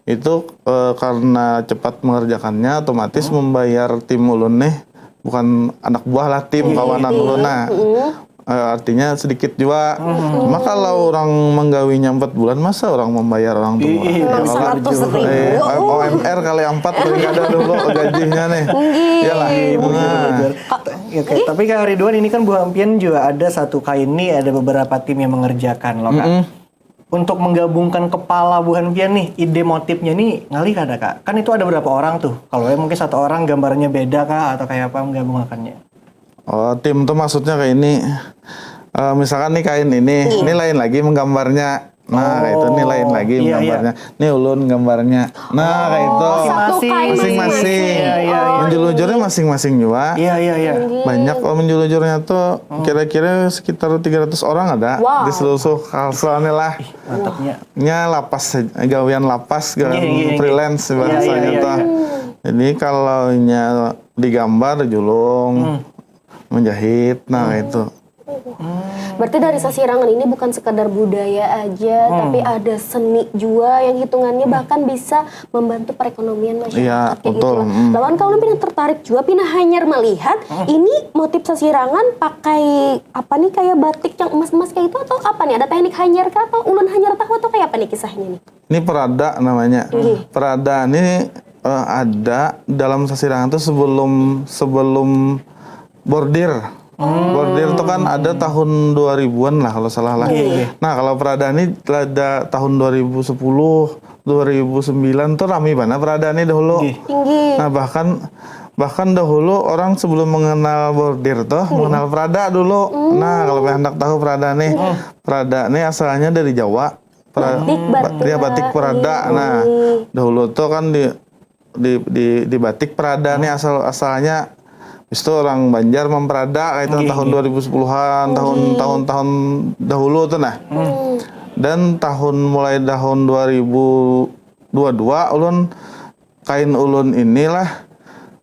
Itu eh, karena cepat mengerjakannya otomatis membayar tim ulun nih bukan anak buah lah, tim kawanan ulun nah. Eh, artinya sedikit juga. Cuma kalau orang menggawinya empat bulan, masa orang membayar orang tuh murah? Iya. Enam Kalau seratus ribu. Eh, O M R kali empat paling ada dulu gajinya nih. Iyalah. Iya, bujur, Nah. bujur. Oke, tapi Kak Ridwan, ini kan buhan pian juga ada satu kain nih, ada beberapa tim yang mengerjakan loh, Kak. Untuk menggabungkan kepala buhan pian nih, ide motifnya nih ngalih kada, Kak? Kan itu ada berapa orang tuh? Kalau ya mungkin satu orang gambarnya beda kah atau kayak apa menggabungkannya? Oh, tim tuh maksudnya kayak ini. Eh, misalkan nih kain ini, ini lain lagi menggambarnya. Nah, kayak itu nih lain lagi Iya, iya. Menggambarnya. Nih ulun gambarnya. Nah, kayak itu. Satu kain Masing-masing. Iya, iya, iya. Menjelujurnya masing-masing juga. Iya, iya, iya. Banyak kalau menjelujurnya tuh kira-kira sekitar tiga ratus orang ada Wow. Di seluruh Kalsel nih lah. Mantapnya. Nya lapas saja, gawian lapas, gawian Iya, iya, iya. freelance Iya, bahasanya iya, iya. Tuh. Jadi kalau nya digambar julung, menjahit, nah itu. Berarti dari sasirangan ini bukan sekadar budaya aja, tapi ada seni juga yang hitungannya bahkan bisa membantu perekonomian masyarakat Iya, kayak betul. Gitu. Lawan kalau pina tertarik juga, pina hanyar melihat ini motif sasirangan pakai apa nih, kayak batik yang emas-emas kayak itu atau apa nih? Ada teknik hanyar kah atau ulun hanyar tahu atau kayak apa nih kisahnya nih? Ini perada namanya. Perada ini eh, ada dalam sasirangan tuh sebelum sebelum bordir. Bordir tuh kan ada tahun dua ribuan lah kalau salah lah. Nah, kalau perada ini ada tahun dua ribu sepuluh, dua ribu sembilan tuh rame banget perada ini dahulu. Tinggi. Nah, bahkan bahkan dahulu orang sebelum mengenal bordir tuh mengenal perada dulu. Nah, kalau pengen hendak tahu perada nih, perada nih asalnya dari Jawa. Pra- Batik, ba- batik. Ya, batik perada. Iya. Nah, dahulu tuh kan di di di, di batik perada nih asal asalnya itu orang Banjar memperada kayak itu Nggih, tahun nggih. dua ribu sepuluhan, tahun tahun tahun tahun dahulu tuh nah. Dan tahun mulai tahun dua ribu dua dua ulun kain ulun inilah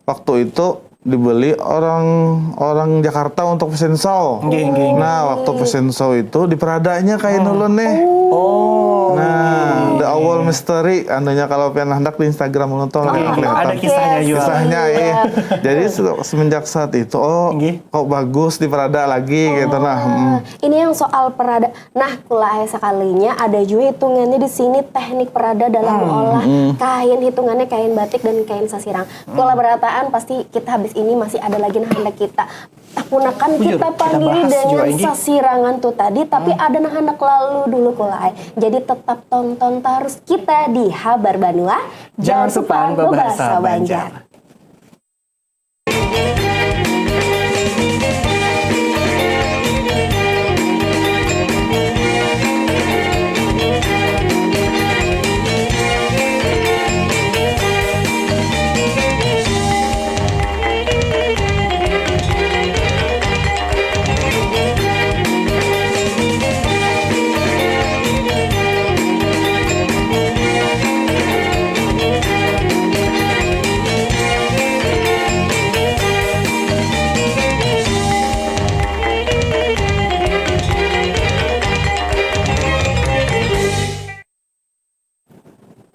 waktu itu dibeli orang orang Jakarta untuk fashion show. Nggih, nggih, nggih. Nah, waktu fashion show itu diperadanya kain ulun nih. Oh. Nah, the awal mystery anunya kalau pian hendak di Instagram ulun tuh Oke, kelihatan. Ada kisahnya juga. Kisahnya Iya. eh. Jadi se- semenjak saat itu oh Nggih. kok bagus diperada lagi gitu nah. Hmm. Ini yang soal perada. Nah, kulai sekalinya ada juga hitungannya di sini teknik perada dalam mengolah kain, hitungannya kain batik dan kain sasirang. Kula berataan pasti kita habis ini masih ada lagi nah hendak kita takunakan Bujur, kita kita pangili bahas dengan juga, Inggi. Sasirangan tuh tadi, tapi ada nah hendak lalu dulu kulai. Jadi tetap tonton terus kita di Habar Banua. Jangan supan bebahasa Banjar.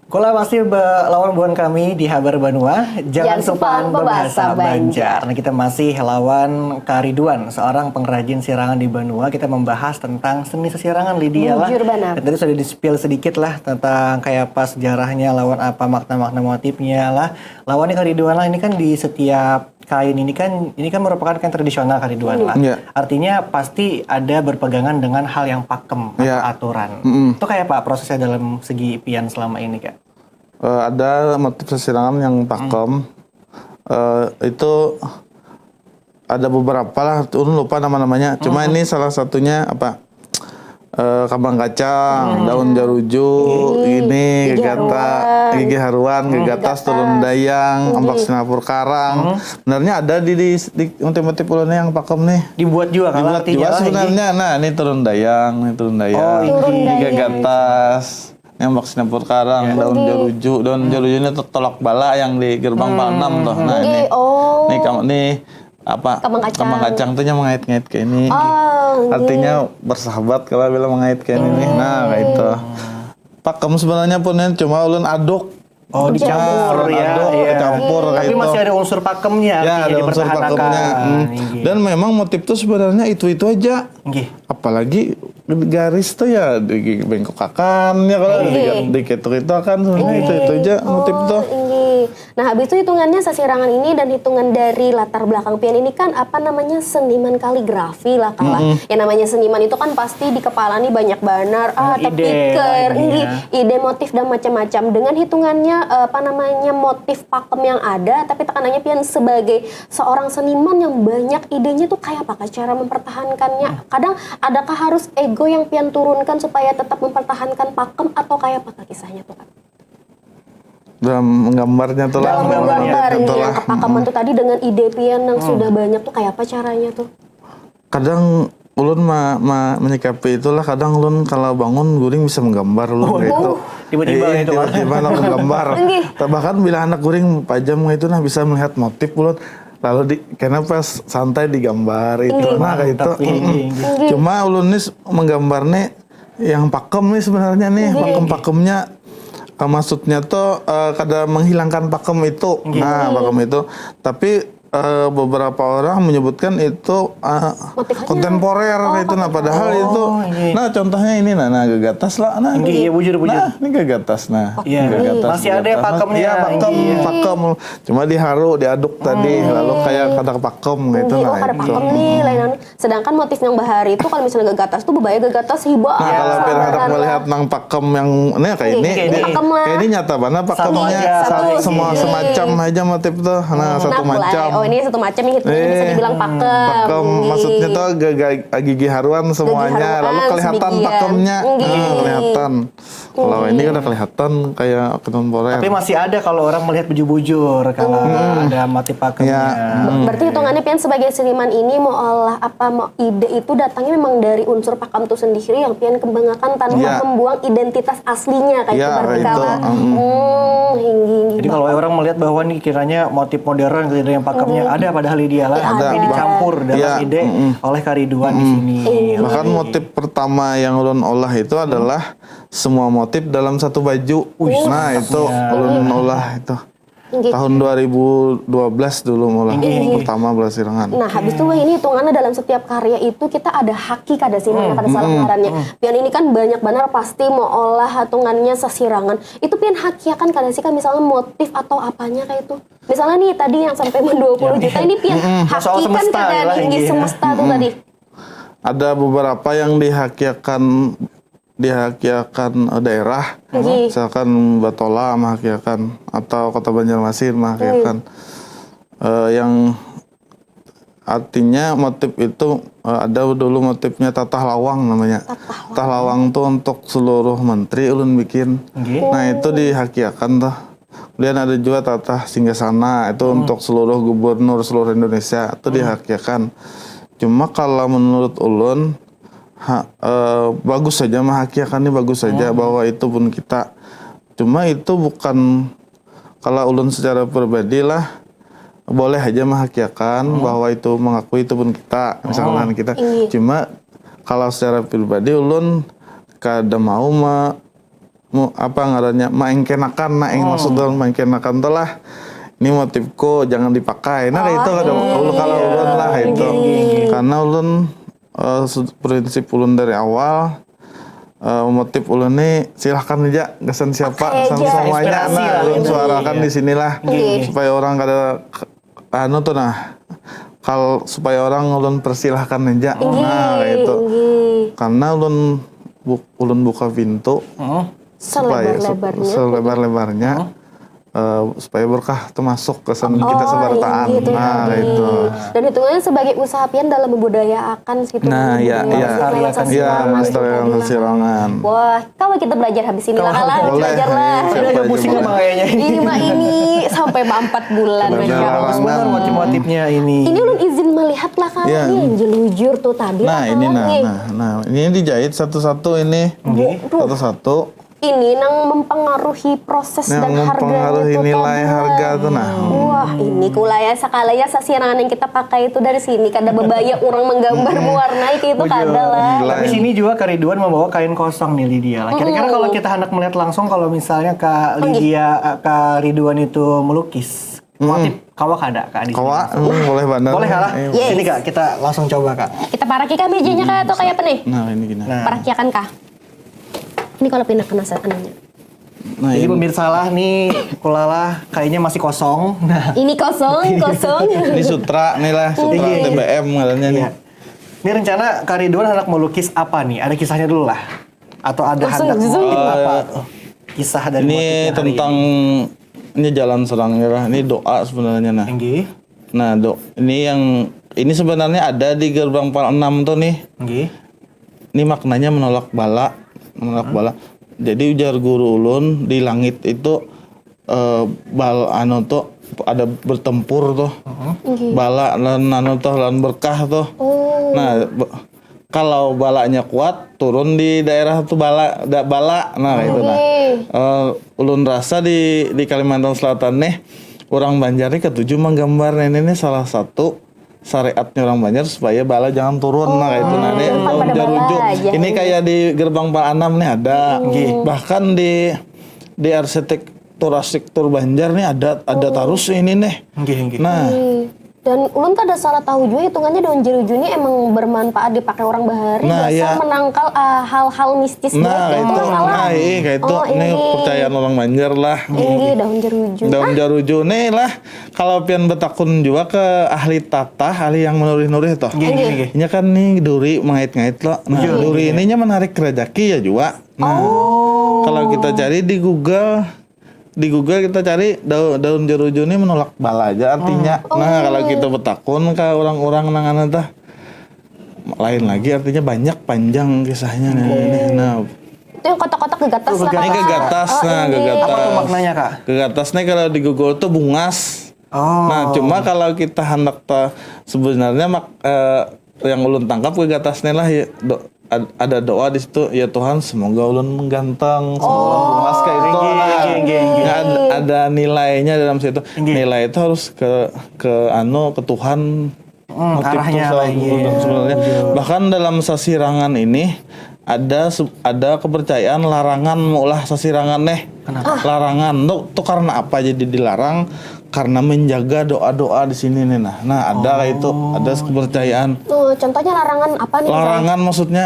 Kula masih be- lawan buhan kami di Habar Banua. Jangan Jangan supan supan bebahasa bebahasa Banjar. Nah, kita masih lawan Kak Ridwan, seorang pengrajin sirangan di Banua. Kita membahas tentang seni sesirangan, Lydia lah. Bujur banar. Dan tadi sudah di-spill sedikit lah tentang kayak apa sejarahnya, lawan apa makna-makna motifnya lah. Lawan nih Kak Ridwan lah, ini kan di setiap kain ini kan ini kan merupakan kain tradisional Kak Ridwan lah. Iya. Artinya pasti ada berpegangan dengan hal yang pakem atau Iya. aturan. Mm-mm. Itu kayak apa prosesnya dalam segi pian selama ini, Kak? Eh, ada motif sesirangan yang pakem. Eh, itu ada beberapa lah, ulun lupa nama-namanya. Cuma ini salah satunya apa? Eh, kambang kacang, daun jaruju, ini Gigi gagata, haruan. Gigi haruan, gagatas, turun dayang, ampak sinapur karang. Sebenarnya ada di di, di motif-motif ulunnya yang pakem nih. Dibuat juga kalau Dibuat artinya juga lah, sebenarnya. Nah, ini turun dayang, ini turun dayang. Oh, ini. Ini gagatas. Ini ampak sinapur karang, daun jaruju, daun jaruju ini tolak bala yang di gerbang Panam tuh. Nah, Nggih, ini. Oh. Ini kamu nih apa Kambang kacang. Kambang kacang tuh yang mengait-ngait kayak ini. Oh, nggih. Artinya bersahabat kalau bila mengait kayak ini. Nah, kayak itu. Pakem sebenarnya pun ini cuma ulun aduk. Oh, dicampur ya. Aduk, Iya. Campur Tapi kayak itu. Masih ada unsur pakemnya. Ya, Artinya ada unsur dipertahankan. pakemnya. Hmm. Nggih. Dan memang motif tuh sebenarnya itu-itu aja. Nggih. Apalagi garis tuh ya di bengkokakan ya kalau di, Nggih. di ketuk itu kan sebenarnya itu-itu aja motif tuh. Inggih. Nah, habis itu hitungannya sasirangan ini dan hitungan dari latar belakang pian ini kan apa namanya seniman kaligrafi lah kalah. Yang namanya seniman itu kan pasti di kepala nih banyak banar ah Ide terpikir lah ini inggih ya. ide motif dan macam-macam dengan hitungannya eh, apa namanya motif pakem yang ada tapi tekanannya pian sebagai seorang seniman yang banyak idenya tuh kayak apa Kak, cara mempertahankannya. Kadang adakah harus ego yang pian turunkan supaya tetap mempertahankan pakem atau kayak apa Kak, kisahnya tuh Kak? Dalam menggambarnya tuh lah. Dalam Menggambarnya menggambar tuh nih, lah. yang kepakeman tuh tadi dengan ide pian yang sudah banyak tuh kayak apa caranya tuh? Kadang ulun ma, ma, menyikapi itulah kadang ulun kalau bangun guring bisa menggambar ulun gitu. Tiba-tiba Eh, itu, Bang. Tiba-tiba nak menggambar. Bahkan bila anak guring pajam itu nah bisa melihat motif ulun lalu di karena pas santai digambar itu Iya. nah kayak itu. Mantap, iya, iya, iya. Mm-mm. Cuma ulun nih menggambar nih yang pakem nih sebenarnya nih pakem-pakemnya eh, maksudnya tuh eh, kada menghilangkan pakem itu. Nah, pakem itu. Tapi eh, beberapa orang menyebutkan itu eh, Motif khasnya. Kontemporer Oh, itu nah padahal itu Oh, iya. Nah, contohnya ini nah, nah gagatas lah nah. Nggih, iya, bujur, bujur. Nah, ini gagatas nah. Iya. Gagatas, Masih ada gagatas. pakamnya, Iya, pakem, iya. pakem. Cuma diharu, diaduk tadi lalu kayak kada pakem gitu Nggih, oh nah. kada Itu. pakem nih lain anu. Sedangkan motif yang bahari itu kalau misalnya gagatas tuh bebaya gagatas hibah. Nah, kalau pian handak melihat nang pakem yang ini kayak ini, Nggih, ini- pakem lah. kayak ini nyata banget pakemnya aja, Sa- satu semua sisi. semacam aja motif tuh. Nah, satu Nah, mulai. macam. Oh, Ini satu macam yang hitungnya bisa Eh, dibilang pakem. Pakem, maksudnya tuh agak-agak gigi haruan semuanya, Gigi haruan, lalu kelihatan sebagian. pakemnya. Nggih. Ah, kelihatan. Kalau ini udah kelihatan kayak ketumporer. Tapi masih ada kalau orang melihat bujur-bujur kalau ada motif pakemnya. Ya. Berarti hitungannya pian sebagai seniman ini mau olah apa mau ide itu datangnya memang dari unsur pakem itu sendiri yang pian kembangkan tanpa Ya. membuang identitas aslinya kayak Ya, itu berarti itu, kawan. mm. Hmm, hinggi hinggi. Jadi kalau orang melihat bahwa nih kiranya motif modern gitu yang pakemnya ada padahal di dia lah, Ya, tapi ada. Dicampur dalam Ya, ide mm-mm. oleh Kariduan di sini. Bahkan motif pertama yang ulun olah itu adalah semua motif dalam satu baju. Nah, itu ulun olah itu. Inggih. Tahun dua ribu dua belas dulu mulai Inggih, inggih. Pertama belas sirangan. Nah, habis itu wah ini hitungannya dalam setiap karya itu kita ada haki kada sih, mana kada salah ngarannya. Pian ini kan banyak benar pasti mau olah hitungannya sasirangan. Itu pian hakiakan kada sih kan misalnya motif atau apanya kayak itu. Misalnya nih tadi yang sampai dua puluh juta ini pian Soal hakikan semesta kada lah nih ini. Semesta tuh tadi. Ada beberapa yang dihakiakan dihakiakan eh, daerah, Inggih. Misalkan Batola menghakiakan atau Kota Banjarmasin menghakiakan. Eh, yang artinya motif itu eh, ada dulu motifnya tatah lawang namanya. Tatah lawang tuh untuk seluruh menteri ulun bikin. Inggih. Nah, itu dihakiakan tuh. Kemudian ada juga tatah singgasana itu untuk seluruh gubernur seluruh Indonesia itu dihakiakan. Cuma kalau menurut ulun ha- eh, bagus saja menghakiakan ini bagus saja bahwa itu pun kita. Cuma itu bukan kalau ulun secara pribadi lah boleh aja menghakiakan bahwa itu mengakui itu pun kita misalkan kita. Cuma kalau secara pribadi ulun kada mau me- mu- apa ngarannya maengkenakan nah yang maksud ulun maengkenakan tuh lah ini motifku jangan dipakai nah itu kada kalau ulun lah itu karena ulun eh, su- prinsip ulun dari awal eh, motif ulun nih silahkan aja gasan siapa Pakai gasan aja. Semuanya Inspirasi nah lah, ulun gitu. Suarakan di sinilah Inggih. Supaya orang kada anu tuh nah kalau supaya orang ulun persilahkan aja nah itu Inggih. Karena ulun bu- ulun buka pintu Heeh. supaya Selebar-lebarnya. selebar-lebarnya eh, supaya berkah tuh masuk ke sen- kita Oh, sebarataan iya, gitu nah tadi. itu Dan hitungannya sebagai usaha pian dalam membudidayakan situ. Nah, ya, ya. Budaya Melestarikan Sasirangan. Ya, melestarikan Sasirangan. Wah, kalau kita belajar habis ini lah lah. Boleh. Belajar lah. Udah pusing sama kayaknya. Ini mah ini sampai empat bulan. Benar. Masya Allah. Bagus banget motif-motifnya ini. Ini ulun izin melihat lah kalau Iya. ini yang jelujur tuh tadi. Nah, lah, ini kalau nah, nih. Nah, nah, ini dijahit satu-satu ini. Nggih. Duh, Satu-satu. Ini nang mempengaruhi proses Yang dan harganya mempengaruhi itu nilai tuh. Harga tuh nah. Wah, ini kulaya sekalinya sasirangan yang kita pakai itu dari sini kada bebaya orang menggambar mewarnai kayak itu kada lah. Nilai. Tapi sini juga Kariduan membawa kain kosong nih Lydia lah. Kira-kira kalau kita hendak melihat langsung kalau misalnya Kak Lydia, eh, Kak Ridwan itu melukis, motif kawa kada Kak di sini? Kawa, hmm, boleh banget. Boleh kak lah. Eh, Yes. Sini kak, kita langsung coba kak. Kita paraki kah mejanya kah atau kayak apa nih? Nah, ini gini. Nah, Parakiakan kah? Ini kalau pindah kena saya anaknya. Nah, jadi ini. Pemirsa lah nih, kulalah kayaknya masih kosong. Nah, Ini kosong, kosong. Ini sutra nih lah, sutra Iya. T B M katanya nih. Iya. Ini rencana Kak Ridwan hendak melukis apa nih? Ada kisahnya dulu lah. Atau ada Langsung hendak zoom. motif apa? Kisah dari Ini motifnya hari tentang ini jalan serangnya lah. Ini doa sebenarnya nah. Inggih. Nah, dok, ini yang ini sebenarnya ada di gerbang Pal enam tuh nih. Inggih. Ini maknanya menolak bala, menolak bala. Jadi ujar guru ulun di langit itu eh, bal anu tuh ada bertempur tuh. Bala dan anu tuh lawan berkah tuh. Oh. Nah, be- kalau balanya kuat turun di daerah tuh bala da, bala nah kayak itu nah. Oke. Eh, ulun rasa di di Kalimantan Selatan nih orang Banjar nih ketujuh menggambar ini nih salah satu syariatnya orang Banjar supaya bala jangan turun nah kayak itu nah nih Tempat daun pada jaruju. bala aja. Ini kayak di gerbang Pal enam nih ada. Nggih. Bahkan di di arsitektur arsitektur Banjar nih ada ada terus ini nih. Nggih, nggih. Nah, Hmm. Dan ulun kada salah tahu juga hitungannya daun jeruju ini emang bermanfaat dipakai orang bahari Nah, biasa iya. Menangkal ah, hal-hal mistis nah gitu, kayak itu, salah. Nah, iya kayak itu. Oh, Ini ini. Kepercayaan orang Banjar lah. Ini daun jeruju. Daun jaruju nih lah. Kalau pian betakun juga ke ahli tatah, ahli yang menurih-nurih toh. Nggih, nggih, nggih. Ini kan nih duri mengait-ngait loh. Nah, duri ininya menarik rezeki ya juga. Nah, kalau kita cari di Google di Google kita cari daun, daun jeruju ni menolak bala aja artinya. Nah, kalau kita betakun ke orang-orang nang anu tah, lain lagi artinya, banyak panjang kisahnya nih. Nah, Itu yang kotak-kotak gegatas lah. Ini gegatas, nah, gegatas. Apa tuh maknanya, Kak? Gegatas nih kalau di Google tuh bungas. Oh. Nah, cuma kalau kita hendak ta, sebenarnya mak, eh, yang ulun tangkap gegatas nih lah, ya, do- ad- ada doa di situ, "Ya Tuhan, semoga ulun ganteng, semoga ulun bungas kayak itu." Nah, nggak ad- ada nilainya dalam situ. Nilai itu harus ke ke anu, ke Tuhan. Hmm, Motif arahnya tuh lah, selalu iya. dan sebenarnya. Bahkan dalam sasirangan ini ada se- ada kepercayaan larangan maulah sasirangan nih. Larangan tuh, tuh karena apa jadi dilarang? Karena menjaga doa-doa di sini nih, nah. Nah, ada kayak itu, ada kepercayaan. Tuh, contohnya larangan apa nih? Larangan maksudnya,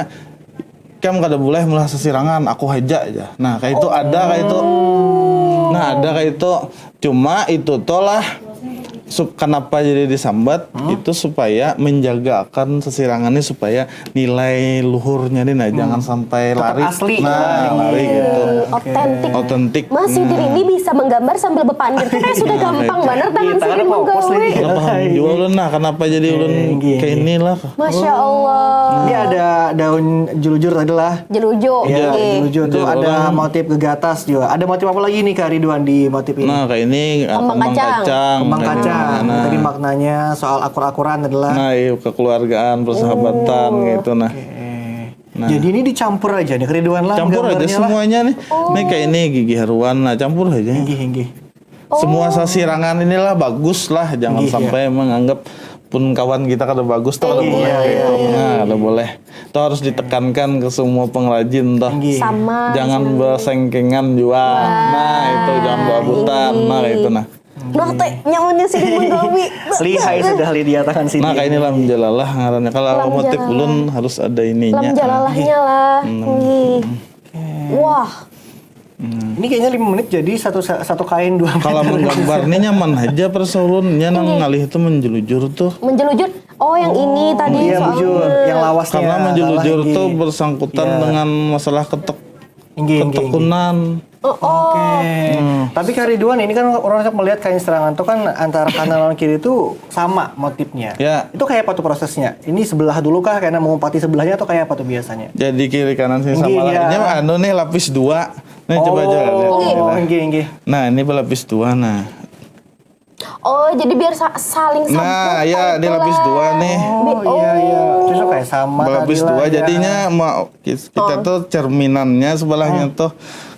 "Kam kada boleh maulah sasirangan, aku haja aja." Nah, kayak itu ada kayak itu. Nah, ada kayak itu. Cuma itu tuh lah, sup- kenapa jadi disambat itu supaya menjaga akan sasirangan ini, supaya nilai luhurnya nih, nah, jangan sampai lari. Asli. Nah, lari gitu. Otentik. Otentik. Mas Yudin ini bisa menggambar sambil bepandir tuh kayak sudah gampang banget tangan Tangan Sudin fokus menggawe. lagi. Nggak paham juga ulun, nah, kenapa jadi ulun Nggih, kayak nggih. Inilah. Masya Allah. Ini ada daun jelujur tadi lah. Jeluju. Ya, Oke. jelujur tuh Jelujur ada orang. Motif gegatas juga. Ada motif apa lagi nih, Kak Ridwan, di motif ini? Nah, kayak ini ah, Kembang kacang. Kacang. Kembang Kayak ini. kacang. Nah. Tadi maknanya soal akur-akuran adalah. Nah, iya, kekeluargaan, persahabatan gitu, nah. Eh, Nah. Jadi ini dicampur aja nih, Kak Ridwan lah. Campur aja gambarnya lah. Semuanya nih. Nih, kayak ini gigi haruan, nah, campur aja. Inggih, inggih. Semua sasirangan inilah baguslah, jangan Inggih, sampai menganggap pun kawan kita kada bagus tuh, kada Inggih, boleh iya, gitu. iya, Nah, kada boleh. Itu harus ditekankan ke semua pengrajin tuh. Inggih. Sama. Jangan bersengkengan jua. Nah, itu jangan babutan. Nah, kayak itu, nah. Nah, teh nyamannya sih menggawi. Lihai sudah, Lydia, tangan sini. Nah, kayak ini lam jalalah ngarannya. Kalau Lam motif jalalah. Ulun harus ada ininya. Lam jalalah-nya lah. Nggih. Wah, Ini kayaknya lima menit jadi satu satu kain dua meter. Kalau menggambar nih nyaman aja perasa ulun. Nya nang ngalih itu menjelujur tuh. Menjelujur. Oh, yang ini tadi Iya, soalnya. bujur. Yang lawasnya. Karena Lalah, menjelujur inggih. Tuh bersangkutan Iya. Dengan masalah ketek Inggih, inggih, inggih. Ketekunan. Oh, oh. Oke. Tapi Kak Ridwan, ini kan orang banyak melihat kain serangan tuh kan antara kanan lawan kiri itu sama motifnya. Ya. Itu kayak apa tuh prosesnya? Ini sebelah dulu kah karena mengumpati sebelahnya atau kayak apa tuh biasanya? Jadi kiri kanan sih sama Inggih, lah. ya. Ini anu nih lapis dua. Nih coba aja lihat. Oh, Ini lah. Inggih, inggih. Nah, ini berlapis dua, nah. Oh, jadi biar sa- saling sambung. Nah, ya, ini lapis dua nih. Oh, iya, iya. Itu kayak sama Berlapis tadi lah, dua, ya. Jadinya ma- kita tuh cerminannya sebelahnya tuh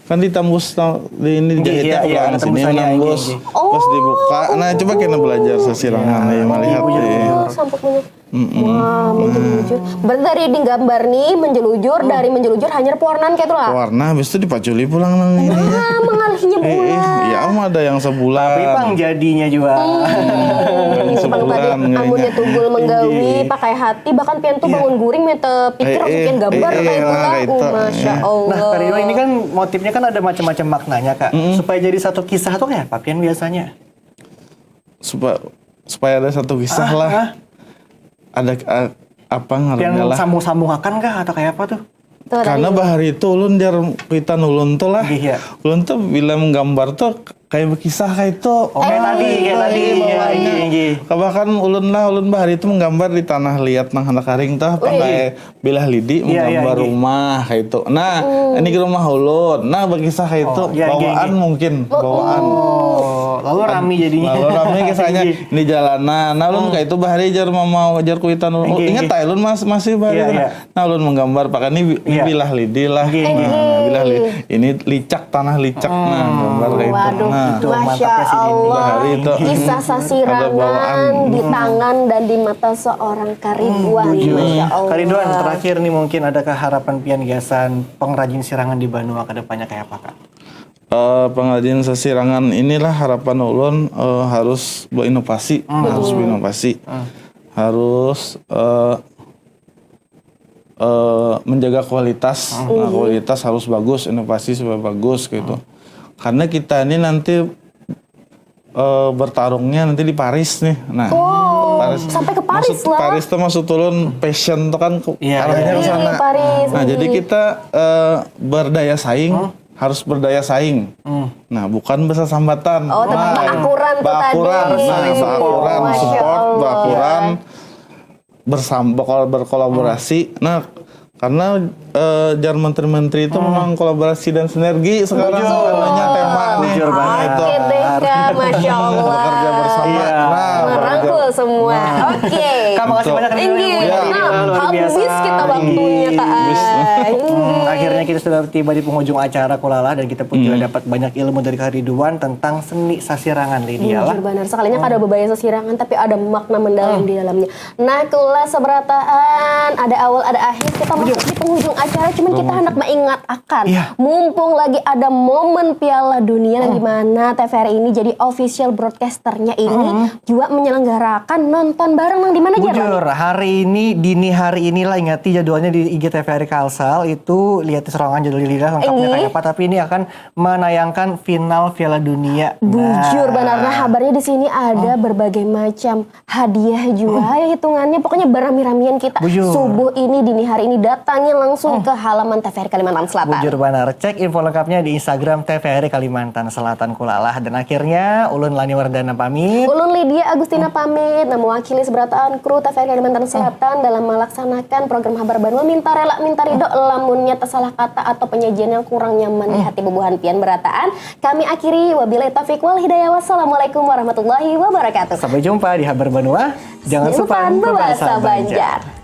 kan ditambus tau- di ini Iya, dijahitnya iya, iya, pulang ada sini tembusannya, nambus. iya, Oh. Pas dibuka, nah, coba kita belajar sasirangan ya, melihat ya. Oh, sampai punya. Wah, menjelujur. Berarti dari di gambar nih menjelujur, dari menjelujur hanyar pewarnaan kayak itulah. Warna habis itu dipaculi pulang nang ini. Ah, mengalihnya Eh, eh, pula. Ya, am ada yang sebulan. Tapi pang jadinya juga. Yang Bang tadi sebulan amunnya kayaknya. Tugul menggawi pakai hati, bahkan pian tuh bangun guring minta pikir Eh, eh, pian gambar eh, eh, kayak itu nah, lah. kayak Oh, itu. Masya Nah, Allah. Kak Ridwan, ini kan motifnya kan ada macam-macam maknanya, Kak. Supaya jadi satu kisah tuh kayak apa pian biasanya? Supaya supaya ada satu kisah lah. Ah. Ada ah, apa Yang ngarannya lah? Sambung-sambungakan kah atau kayak apa tuh? Tuh, Karena tadi. Bahari itu ulun jar kuitan ulun tuh lah. Iya, iya. Ulun tuh bila menggambar tuh kayak berkisah kayak itu. Oh, kayak tadi, kayak tadi. Iya, iya, iya. Bahkan ulun lah, ulun bahari itu menggambar di tanah liat nang hendak kering tuh, pakai bilah lidi Iya, iya, menggambar iya. Rumah kayak itu. Nah, ini ke rumah ulun. Nah, berkisah kayak itu. Oh, iya, iya, Bawaan iya. Mungkin, bawaan. Oh, lalu rami jadinya. Lalu rami kisahnya di jalanan. Nah, ulun kayak itu bahari jar mama jar kuitan ulun. Oh, Iya, ingat iya. tak ulun mas masih bahari. Iya, iya. Nah, ulun menggambar pakai ini bi- ini Iya. bilah lidi lah. Iya, Nah, iya. bilah lidi. Ini licak, tanah licak. Nah, gambar kayak itu. Waduh, Nah, Itu Masya mantapnya sih ini. Allah. Bahari itu. Kisah Ada sasirangan bawaan. Di tangan dan di mata seorang Kak Ridwan. Masya Allah. Kak Ridwan, terakhir nih mungkin adakah harapan pian gasan pengrajin sirangan di Banua ke depannya kayak apa, Kak? Eh, pengrajin sasirangan inilah harapan ulun eh, harus berinovasi, harus berinovasi. Harus eh, eh, menjaga kualitas. Nah, kualitas harus bagus, inovasi supaya bagus gitu. Karena kita ini nanti eh, bertarungnya nanti di Paris nih. Nah, Oh, sampai ke Paris maksud, lah. Paris tuh maksud ulun passion tuh kan ke- Iya, arahnya iya. ke sana. Iya, Paris. Nah, jadi kita eh, berdaya saing harus berdaya saing. Hmm. Nah, bukan bersesambatan. Oh, tetap nah, baakuran tuh tadi. Nah, baakuran, support, baakuran bersama berkolaborasi. Hmm. Nah, karena uh, jar menteri-menteri itu hmm. memang kolaborasi dan sinergi sekarang adanya tema nih. Bujur banget. Oke deh, Kak. Masya Allah. Bekerja bersama. Iya. Nah, merangkul semua. Nah. Oke. Kak, makasih banyak. Inggih. Ya. Nah, habis kita waktunya, Kak. Hmm, akhirnya kita sudah tiba di penghujung acara Kulala dan kita pun hmm. juga dapat banyak ilmu dari Kak Ridwan tentang seni sasirangan, Lydia. Bujur benar. Sekalinya hmm. kada bebaya sasirangan, tapi ada makna mendalam hmm. di dalamnya. Nah, Kulala seberataan, ada awal, ada akhir. Kita masuk di penghujung acara, cuman kita hendak mengingat akan. Iya. Mumpung lagi ada momen Piala Dunia, hmm. di mana T V R I ini jadi official broadcasternya ini hmm. juga menyelenggarakan nonton bareng nang di mana, Jar? Bujur, hari ini, dini hari inilah, ingati jadwalnya di I G T V R I Kalsel, itu lihat di serangan jadwal Lydia lengkapnya kayak apa, tapi ini akan menayangkan final Piala Dunia. Bujur nah. Benar, nah, habarnya di sini ada hmm. berbagai macam hadiah juga hmm. ya hitungannya. Pokoknya berami-ramian kita bujur. Subuh ini, dini hari ini, datangi langsung hmm. ke halaman T V R I Kalimantan Selatan. Bujur benar. Cek info lengkapnya di Instagram T V R I Kalimantan Selatan Kulala. Dan akhirnya, ulun Lani Wardana pamit. Ulun Lydia Agustina hmm. pamit. Nah, mewakili seberataan kru T V R I Kalimantan hmm. Selatan dalam melaksanakan program Habar Banua, minta rela, minta ridho hmm. lamunnya tersalah kata atau penyajian yang kurang nyaman hmm. di hati bubuhan pian berataan. Kami akhiri, wabillahi taufiq wal hidayah. Wassalamualaikum warahmatullahi wabarakatuh. Sampai jumpa di Habar Banua. Jangan lupa berbahasa Banjar.